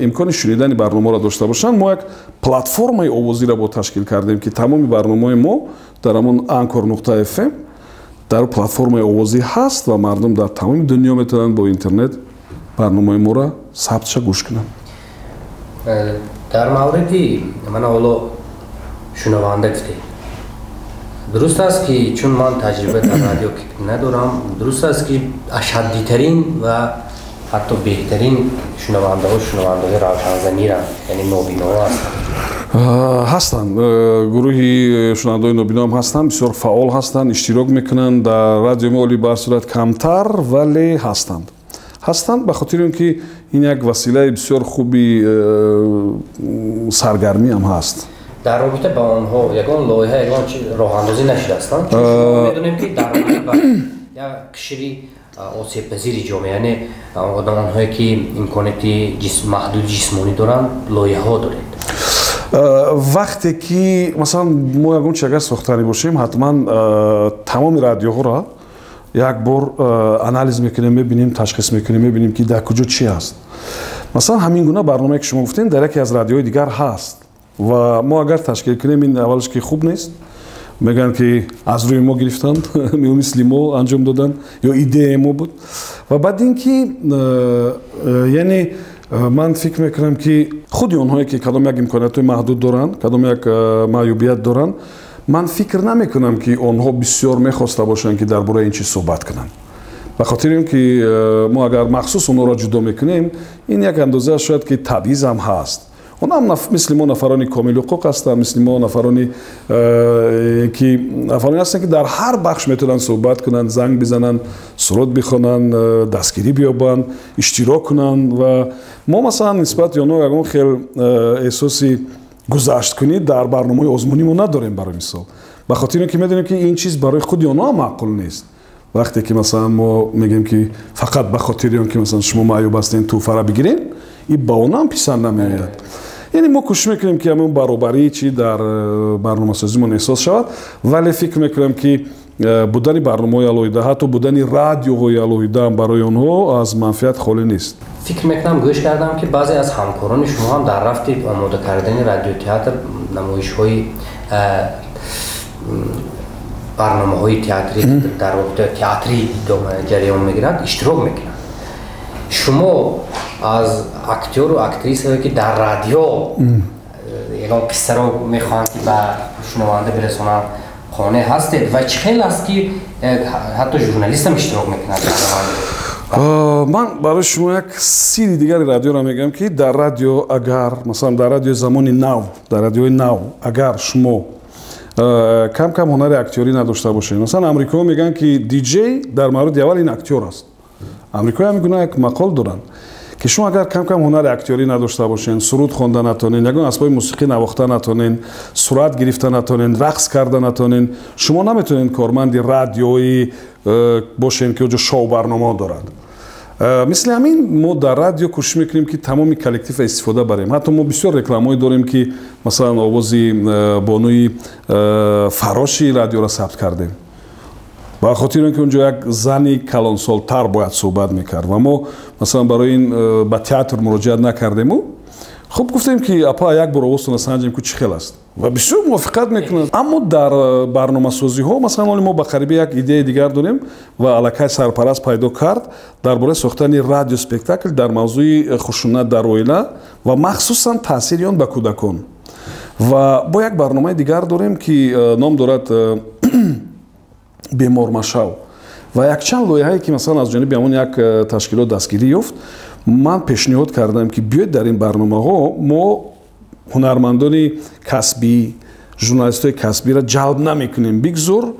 имкони шунидани барномаро дошта бошанд, мо як платформаи овозиро бо ташкил кардем, ки тамоми барномаҳои мо дар ҳамон Anchor.fm, дар платформаи овозӣ ҳаст ва мардум дар тамоми дунё метавонанд бо интернет барномаи моро сабтша гӯш кунанд. Дар мавриди мана ҳоло шунаванда гуфтед, дуруст аст, ки чун ман таҷриба дар радио надорам, дуруст аст, ки ашаддитарин ва ҳатто беҳтарин шунавандаҳо шунавандаҳои равшанзамиранд, яъне нобиноҳо ҳастанд? Ҳастанд, гурӯҳи шунавандаҳои нобиноам ҳастанд, бисёр фаъол ҳастанд, иштирок мекунанд дар радиои мо. Оли ба ҳар сурат камтар, вале ҳастанд, ба хотири он ки ин як василаи бисёр хуби саргармиам ҳаст. Дар робита ба онҳо ягон лоиҳа, ягон роҳандозӣ нашудаастанд? Чун медонем, ки дар робита ба як қишри осебпазири ҷомеа, яъне одамонҳое, ки имконияти маҳдуди ҷисмонӣ доранд, лоиҳаҳо доред. Вақте ки, масалан, мо ягон чи агар сохтанӣ бошем, ҳатман тамоми радиоҳоро як бор анализ мекунем, мебинем, ташхис мекунем, мебинем, ки дар куҷо чӣ аст. Масалан, ҳамин гуна барномае, ки шумо гуфтем, дар яке аз радиоҳои дигар ҳаст ва мо агар ташкил кунем, ин аввалаш ки хуб нест, мегӯянд, ки аз рӯи мо гирифтанд, мисли мо анҷом доданд ё идеяи мо буд. Ва баъд ин ки, яъне ман фикр мекунам, ки худи онҳое, ки кадом як имкониятҳои маҳдуд доранд, кадом як маъюбият доранд, ман фикр намекунам, ки онҳо бисёр мехоста бошанд, ки дар бораи ин чиз суҳбат кунанд, ба хотири он ки мо агар махсус онҳоро ҷудо мекунем, ин як андоза шояд ки табъизам ҳаст. Онҳам мисли мо нафарони комилҳуқуқ ҳастанд, мисли мо нафарони ки нафароне ҳастанд, ки дар ҳар бахш метавонанд суҳбат кунанд, занг бизананд, суруд бихонанд, дастгирӣ биёбанд, иштирок кунанд. Ва мо, масалан, нисбати онҳо ягон хел эҳсоси гузашткунӣ дар барномаи озмунӣ мо надорем, барои мисол, ба хотири он ки медонем, ки ин чиз барои худи онҳо ҳам маъқул нест. Вақте ки, масалан, мо мегӯем, ки фақат ба хотири он ки, масалан, шумо маъюб ҳастед, тӯҳфара бигирем, ин ба онҳо ҳам писанд намеояд. Яъне мо кӯшиш мекунем, ки ҳамон баробарӣ чи дар барномасозимон эҳсос шавад, вале фикр мекунам, ки будани барномаҳои алоҳида, ҳатто будани радиоҳои алоҳидаам барои онҳо аз манфиат холӣ нест. Фикр мекунам, гӯш кардам, ки баъзе аз ҳамкорони шумо ҳам дар рафти омода кардани радиотеатр, намоишҳои барномаҳои театрӣ, дар робита театрӣ ҷараён мегирад, иштирок мекунанд. Шумо аз актёру актрисае, ки дар радио ягон қиссаро мехоҳанд, ки ба шунаванда бирасонанд, қонеъ ҳастед ва чӣ хел аст, ки ҳатто журналистам иштирок мекунад? Ман барои шумо як сирри дигари радиоро мегӯям, ки дар радио агар, масалан, дар радиои замони нав, дар радиои нав агар шумо кам кам ҳунари актёрӣ надошта бошед, масалан, амрикоҳо мегӯянд, ки диҷей дар мавриди аввал ин актёр аст. Амрикои ҳамин гуна як мақол доранд, ки шумо агар кам кам ҳунари актёрӣ надошта бошед, суруд хонда натонед, ягон асбоби мусиқӣ навохта натонед, сурат гирифта натонед, рақс карда натонед, шумо наметавонед корманди радиои бошед, ки оҷо шоу барномаҳо дорад. Мисли ҳамин мо дар радио кӯшиш мекунем, ки тамоми коллектива истифода барем. Ҳатто мо бисёр рекламаҳое дорем, ки масалан овози бонуи фароши радиоро сабт кардем, ба хотири он ки унҷо як зани калонсолтар бояд суҳбат мекард ва мо, масалан, барои ин ба театр муроҷиат накардему, хуб, гуфтем, ки апа, як бор овозтона санҷем, ку чӣ хел аст, ва бисёр мувофиқат мекунад. Аммо дар барномасозиҳо, масалан, оли мо ба қариби як идеяи дигар дорем ва аллакай сарпараст пайдо кард дар бораи сохтани радиоспектакл дар мавзӯи хушунат дар оила ва махсусан таъсири он ба кӯдакон. Ва бо як барномаи дигар дорем, ки ном дорад «Бемор машав», ва якчанд лоиҳае, ки масалан аз ҷониби ҳамон як ташкилот дастгирӣ ёфт. Ман пешниҳод кардам, ки биёед, дар ин барномаҳо мо ҳунармандони касбӣ, журналистҳои касбиро ҷалб намекунем, бигзор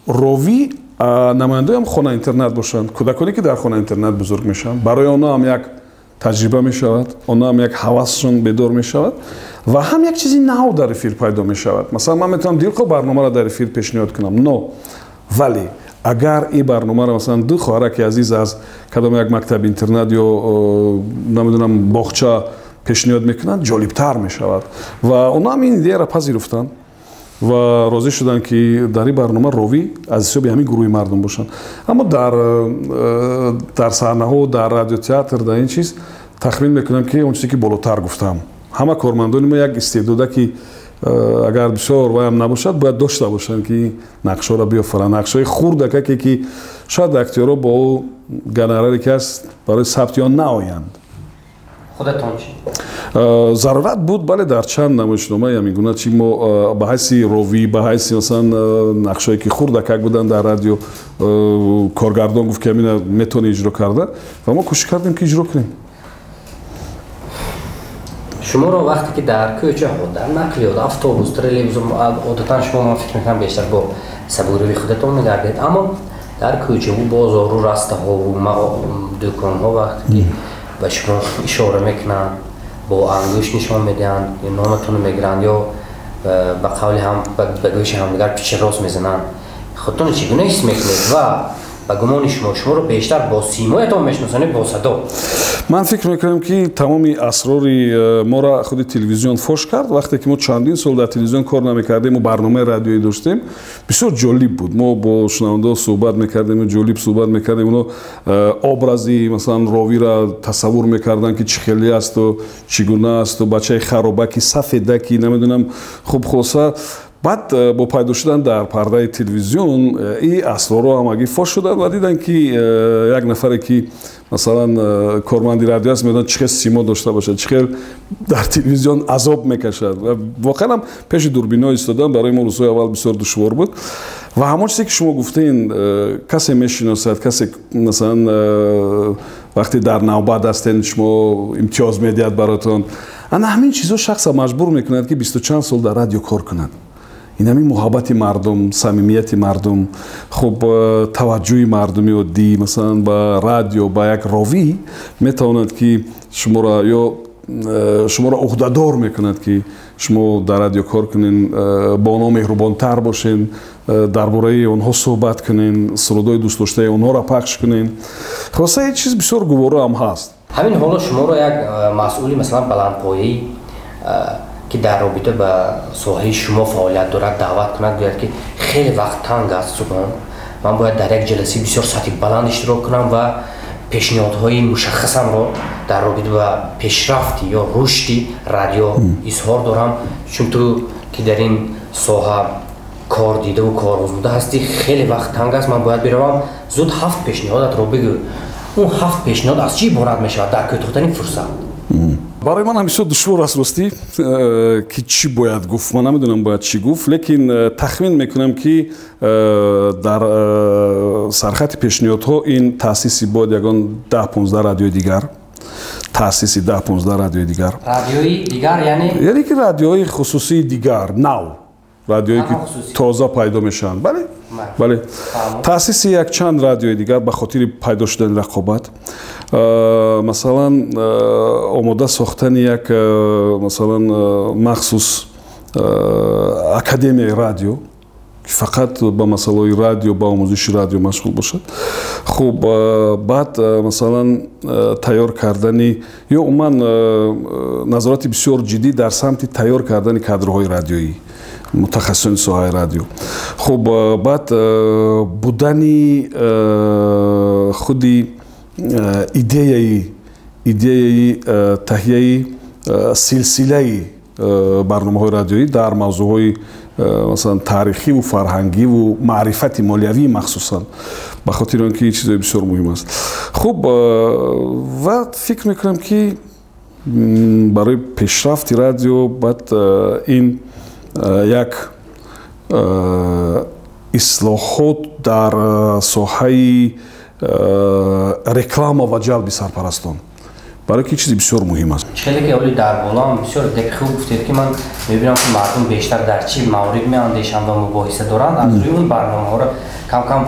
ровӣ намояндаоям хона интернат бошанд, кӯдаконе, ки дар хона интернат бузург мешаванд. Барои онҳо ҳам як таҷриба мешавад, онҳо ҳам як ҳавасшон бедор мешавад ва ҳам як чизи нав дар эфир пайдо мешавад. Масалан, ман метавонам дилхоҳ барномаро дар эфир пешниҳод кунам, но вале агар ин барномаро, масалан, ду хоҳараки азиз аз кадом як мактаби интернат ё, намедонам, боғча пешниҳод мекунанд, ҷолибтар мешавад. Ва онҳо ҳам ин идеяро пазируфтанд ва розӣ шуданд, ки дар ин барнома ровӣ аз ҳисоби ҳамин гурӯҳи мардум бошанд. Аммо дар саҳнаҳо, дар радиотеатр, дар ин чиз тахмин мекунам, ки он чизе, ки болотар гуфтам, ҳама кормандони мо як истеъдода, ки агар бисёр ваям набошад, бояд дошта бошанд, ки нақшҳоро биёфаранд, нақшҳои хурдакаке, ки шояд актёрҳо бо ӯ гонораре, ки ҳаст, барои сабти он наоянд. Худатон чӣ? Зарурат буд, бале, дар чанд намоишномаи ҳамин гуна чи мо ба ҳайси ровӣ, ба ҳайси, масалан, нақшҳое, ки хурдакак буданд дар радио, коргардон гуфт, ки ҳамина метавонӣ иҷро карда, ва мо кӯшиш кардем, ки иҷро кунем. Шуморо вақте ки дар кӯчаҳо, дар нақлиёт, автобус, троллейбус, одатан шумо, ман фикр мекунам, бештар бо сабуравии худатон мегардед, аммо дар кӯчаву бозору растаҳову дӯконҳо вақте ки ба шумо ишора мекунанд, бо ангушт нишон медиҳанд, номатонро мегиранд ё ба қавли ҳам ба гӯши ҳамдигар пичиррос мезананд, худтонро чӣ гуна ҳис мекунед ва ба гумони шумо, шуморо бештар бо симоятон мешиносанд, бо садо? Ман фикр мекунам, ки тамоми асрори моро худи телевизион фош кард. Вақте ки мо чандин сол дар телевизион кор намекардему барномаи радиоӣ доштем, бисёр ҷолиб буд. Мо бо шунавандаҳо суҳбат мекардем, ҷолиб суҳбат мекардем. Оно образи, масалан, ровиро тасаввур мекарданд, ки чӣ хеле асту чӣ гуна асту бачаи харобаки, сафедаки, намедонам. Хуб, хулоса, баъд бо пайдо шудан дар пардаи телевизион ин асрорҳо ҳамагӣ фош шуданд ва диданд, ки як нафаре, ки, масалан, корманди радио аст, медонад, чӣ хел симо дошта бошад, чӣ хел дар телевизион азоб мекашад. Ва воқеан ҳам пеши дурбинҳо истодан барои мо рӯзҳои аввал бисёр душвор буд. Ва ҳамон чизе, ки шумо гуфтен, касе мешиносад, касе, масалан, вақте дар навбат ҳастен, шумо имтиёз медиҳад баротон, ана ҳамин чизҳо шахса маҷбур мекунад, ки бисту чанд сол дар радио кор кунад. Ин ҳамин муҳаббати мардум, самимияти мардум, хуб, таваҷҷӯҳи мардуми оддӣ, масалан, ба радио, ба як ровӣ метавонад, ки шуморо ё шуморо уҳдадор мекунад, ки шумо дар радио кор кунен, бо онҳо меҳрубонтар бошен, дар бораи онҳо суҳбат кунен, сурудҳои дӯстдоштаи онҳоро пахш кунен. Хулоса, ин чиз бисёр гуворо ҳам ҳаст. Ҳамин ҳоло шуморо як масъули, масалан, баландпояӣ, ки дар робита ба соҳаи шумо фаъолият дорад, даъват кунад, гӯяд, ки хеле вақт танг аст, Субҳон, ман бояд дар як ҷаласаи бисёр сатҳи баланд иштирок кунам ва пешниҳодҳои мушаххасамро дар робита ба пешрафти ё рушди радио изҳор дорам, чун ту ки дар ин соҳа кор дидаву корозмуда ҳастӣ, хеле вақт танг аст, ман бояд биравам, зуд ҳафт пешниҳодатро бигӯ. Он 7 пешниҳод аз чӣ иборат мешавад дар кӯтоҳтарин фурсат? Барои ман ҳам бисёр душвор аст, ростӣ, ки чӣ бояд гуфт. Ман намедонам, бояд чӣ гуфт, лекин тахмин мекунам, ки дар сархати пешниҳодҳо ин таъсиси бояд ягон 10-15 радиои дигар, таъсиси 10-15 радиои дигар. Радиои дигар яъне? Яъне ки радиои хусусии дигар, нав, радиое ки тоза пайдо мешаванд. Бале, таъсиси якчанд радиои дигар ба хотири пайдо шудани рақобат. Масалан, омода сохтани як, масалан, махсус академияи радио, ки фақат ба масъалаҳои радио, ба омӯзиши радио машғул бошад. Хуб, баъд, масалан, тайёр кардани ё умуман назорати бисёр ҷиддӣ дар самти тайёр кардани кадрҳои радиоӣ, мутахассисони соҳаи радио. Хуб, баъд будани худи идеяи таҳияи силсилаи барномаҳои радиоӣ дар мавзӯъҳои, масалан, таърихиву фарҳангиву маърифати молиявӣ, махсусан ба хотири он ки чизои бисёр муҳим аст. Хуб, ва фикр мекунам, ки барои пешрафти радио баъд ин як ислоҳот дар соҳаи реклама ва ҷалби сарпарастон, барои ки чизи бисёр муҳим аст. Хеле ки оли дар болоам бисёр гапи хуб гуфтед, ки ман мебинам, ки мардум бештар дар чӣ маврид меандешанд ва мубоҳиса доранд, аз рӯи он барномаҳоро кам-кам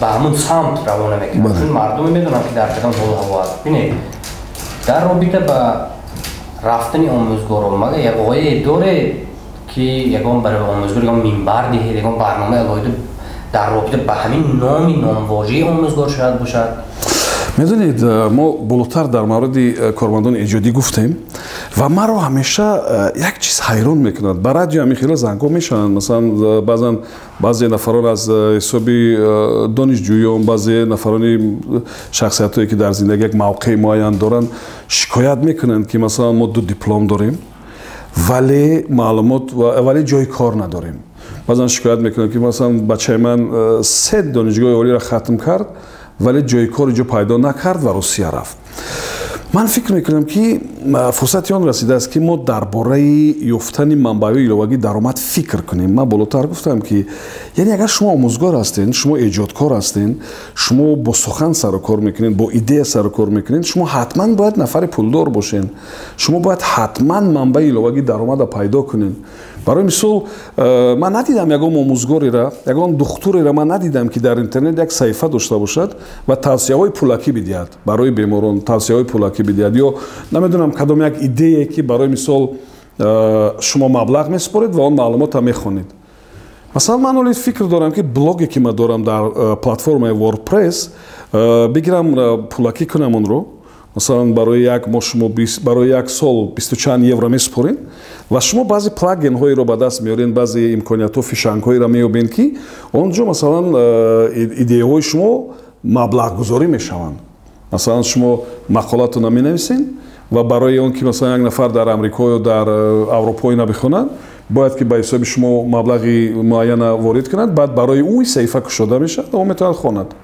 ба ҳамун самт равона мекунанд, чун мардуме медонанд, ки дар кадом ҳолу ҳаво аст. Бинед, дар робита ба рафтани омӯзгорон, мага як ғояе доред, ки ягон барои омӯзгор ягон минбар диҳед, ягон барномаи алоҳида дар робита ба ҳамин номи номвожаи омӯзгор шояд бошад? Медонед, мо болотар дар мавриди кормандони эҷодӣ гуфтем ва маро ҳамеша як чиз ҳайрон мекунад. Ба радио ҳамин хела зангҳо мешаванд. Масалан, баъзан баъзе нафарон аз ҳисоби донишҷӯён, баъзе нафарони шахсиятҳое, ки дар зиндагӣ як мавқеи муайян доранд, шикоят мекунанд, ки масалан, мо ду диплом дорем, вале маълумот, вале ҷои кор надорем. Баъзан шикоят мекунанд, ки масалан, бачаи ман се донишгоҳи олиро хатм кард, вале ҷои кор иҷо пайдо накард ва Русия рафт. Ман фикр мекунам, ки фурсати он расидааст, ки мо дар бораи ёфтани манбаъҳои иловагии даромад фикр кунем. Ман болотар гуфтам, ки яъне агар шумо омӯзгор ҳастед, шумо эҷодкор ҳастед, шумо бо сухан сару кор мекунед, бо идея сару кор мекунед, шумо ҳатман бояд нафари пулдор бошед, шумо бояд ҳатман манбаи иловагии даромада пайдо кунед. Барои мисол, ман надидам ягон омӯзгорера, ягон духтурера ман надидам, ки дар интернет як саҳифа дошта бошад ва тавсияҳои пулакӣ бидиҳад барои беморон, тавсияҳои пулакӣ бидиҳад ё намедонам, кадом як идея, ки барои мисол, шумо маблағ месупоред ва он маълумотро мехонед. Масалан, ман ҳоли фикр дорам, ки блоге, ки ман дорам дар платформаи WordPress, бигирам, пулакӣ кунам онро. Масалан, барои як моҳ шумо, барои як сол бисту чанд евро месупоред ва шумо баъзе плагинҳоеро ба даст меоред, баъзе имкониятҳо, фишангҳоеро меёбед, ки он ҷо, масалан, идеяҳои шумо маблағгузорӣ мешаванд. Масалан, шумо мақолатонро менависед ва барои он ки, масалан, як нафар дар Амрико ё дар Аврупо ина бихонад, бояд ки ба ҳисоби шумо маблағи муайяна ворид кунад, баъд барои ӯ саҳифа кушода мешавад ва ӯ метавонад хонад.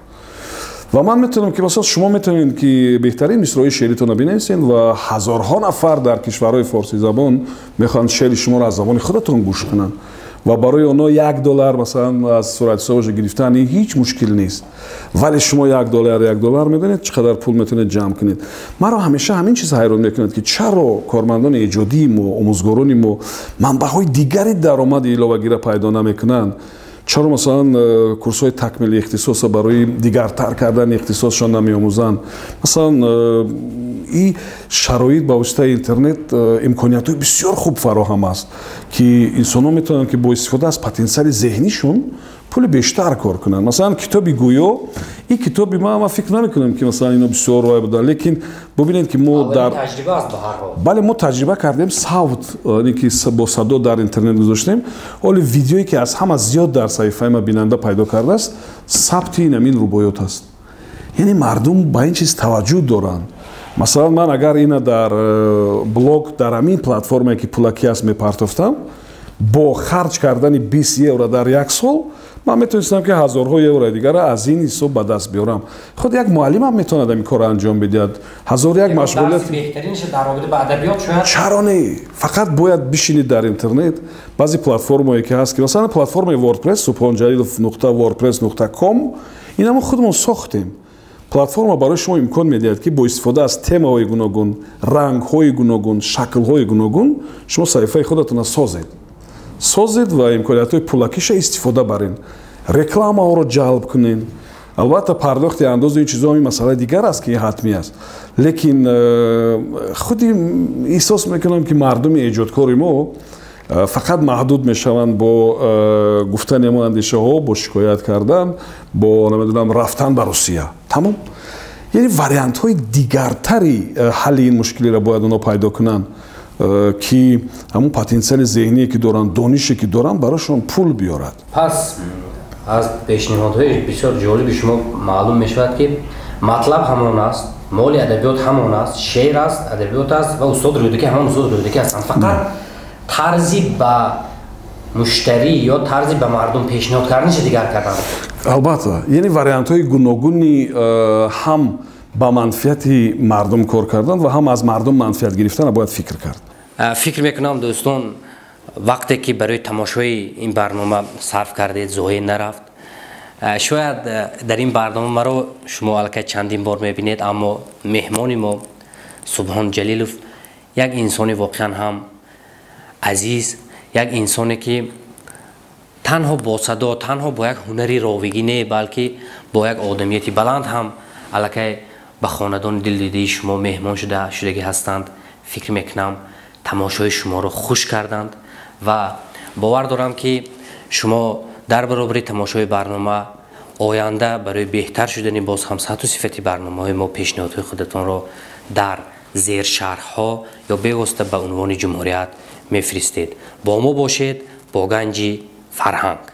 Ва ман метавонам ки, масалан, шумо метавонед, ки беҳтарин мисрои шеъритонро бинависед ва ҳазорҳо нафар дар кишварҳои форсизабон мехоҳанд шеъри шуморо аз забони худатон гӯш кунанд ва барои онҳо 1 доллар, масалан, аз суратҳисобашо гирифтан ҳеҷ мушкил нест. Вале шумо 1 доллар, 1 доллар, медонед, чӣ қадар пул метавонед ҷамъ кунед. Маро ҳамеша ҳамин чиз ҳайрон мекунад, ки чаро кормандони эҷодии мо, омӯзгорони мо манбаъҳои дигари даромади иловагиро пайдо намекунанд. Чаро, масалан, курсҳои такмили ихтисоса барои дигартар кардани ихтисосшон намеомӯзанд? Масалан, и шароит ба воситаи интернет имкониятҳои бисёр хуб фароҳам аст, ки инсонҳо метавонанд, ки бо истифода аз потенсиали зеҳнишон пули бештар кор кунанд. Масалан, китоби гӯё, ин китоби ман фикр намекунам, ки, масалан, ино бисёр вай буданд, лекин бубинед, ки мо дар бале, мо таҷриба кардем, савт ки бо садо дар интернет гузоштем. Ҳоли видеое, ки аз ҳама зиёд дар саҳифаи ма бинанда пайдо кардааст, сабти ин ҳамин рубоёт аст. Яъне мардум ба ин чиз таваҷҷӯҳ доранд. Масалан, ман агар ина дар блог, дар ҳамин платформае, ки пулакӣ аст, мепартофтам, Бо харҷ кардани 20 евро дар як сол ман метавонистам, ки ҳазорҳо еврои дигара аз ин ҳисоб ба даст биёрам. Худ як муаллимам метавонад ин корро анҷом бидиҳад, ҳазор як машғулият. Чаро не? Фақат бояд бишинед дар интернет, баъзе платформое ки ҳаст, ки масалан платформаи WordPress, subhonjalilov.wordpress.com, ина мо худмон сохтем. Платформа барои шумо имкон медиҳад, ки бо истифода аз темаҳои гуногун, рангҳои гуногун, шаклҳои гуногун шумо саҳифаи худатонро созед ва имкониятҳои пулакиша истифода барен, рекламаҳоро ҷалб кунен. Албатта, пардохти андози ин чизо ин масъалаи дигар аст, ки ҳатмӣ аст, лекин худи эҳсос мекунам, ки мардуми эҷодкори мо фақат маҳдуд мешаванд бо гуфтани ҳамон андешаҳо, бо шикоят кардан, бо намедонам, рафтан ба Русия, тамом. Яъне вариантҳои дигартари ҳалли ин мушкилиро бояд онҳо пайдо кунанд, ки ҳамон потенсиали зеҳние, ки доранд, донише, ки доранд, барошон пул биёрад. Пас аз пешниҳодҳои бисёр ҷолиби шумо маълум мешавад, ки матлаб ҳамон аст, моли адабиёт ҳамон аст, шеър аст, адабиёт аст ва устод Рӯдакӣ ҳамон устод Рӯдакӣ ҳастанд, фақат тарзи ба муштарӣ ё тарзи ба мардум пешниҳод карданиша дигар кардан. Албатта, яъне вариантҳои гуногуни ҳам ба манфиати мардум кор кардан ва ҳам аз мардум манфиат гирифтана бояд фикр кард. Фикр мекунам, дӯстон, вақте ки барои тамошои ин барнома сарф кардед, зоҳир нарафт. Шояд дар ин барнома маро шумо аллакай чандин бор мебинед, аммо меҳмони мо Субҳон Ҷалилов як инсони воқеан ҳам азиз, як инсоне, ки танҳо бо садо, танҳо бо як ҳунари ровигӣ не, балки бо як одамияти баланд ҳам аллакай ба хонадони дилдидаи шумо меҳмон шудагӣ ҳастанд. Фикр мекунам, тамошои шуморо хуш карданд ва бовар дорам, ки шумо дар баробари тамошои барнома оянда барои беҳтар шудани боз ҳам сатҳу сифати барномаҳои мо пешниҳодҳои худатонро дар зершарҳҳо ё бевосита ба унвони ҷумҳурият мефиристед. Бо мо бошед, бо Ганҷи фарҳанг.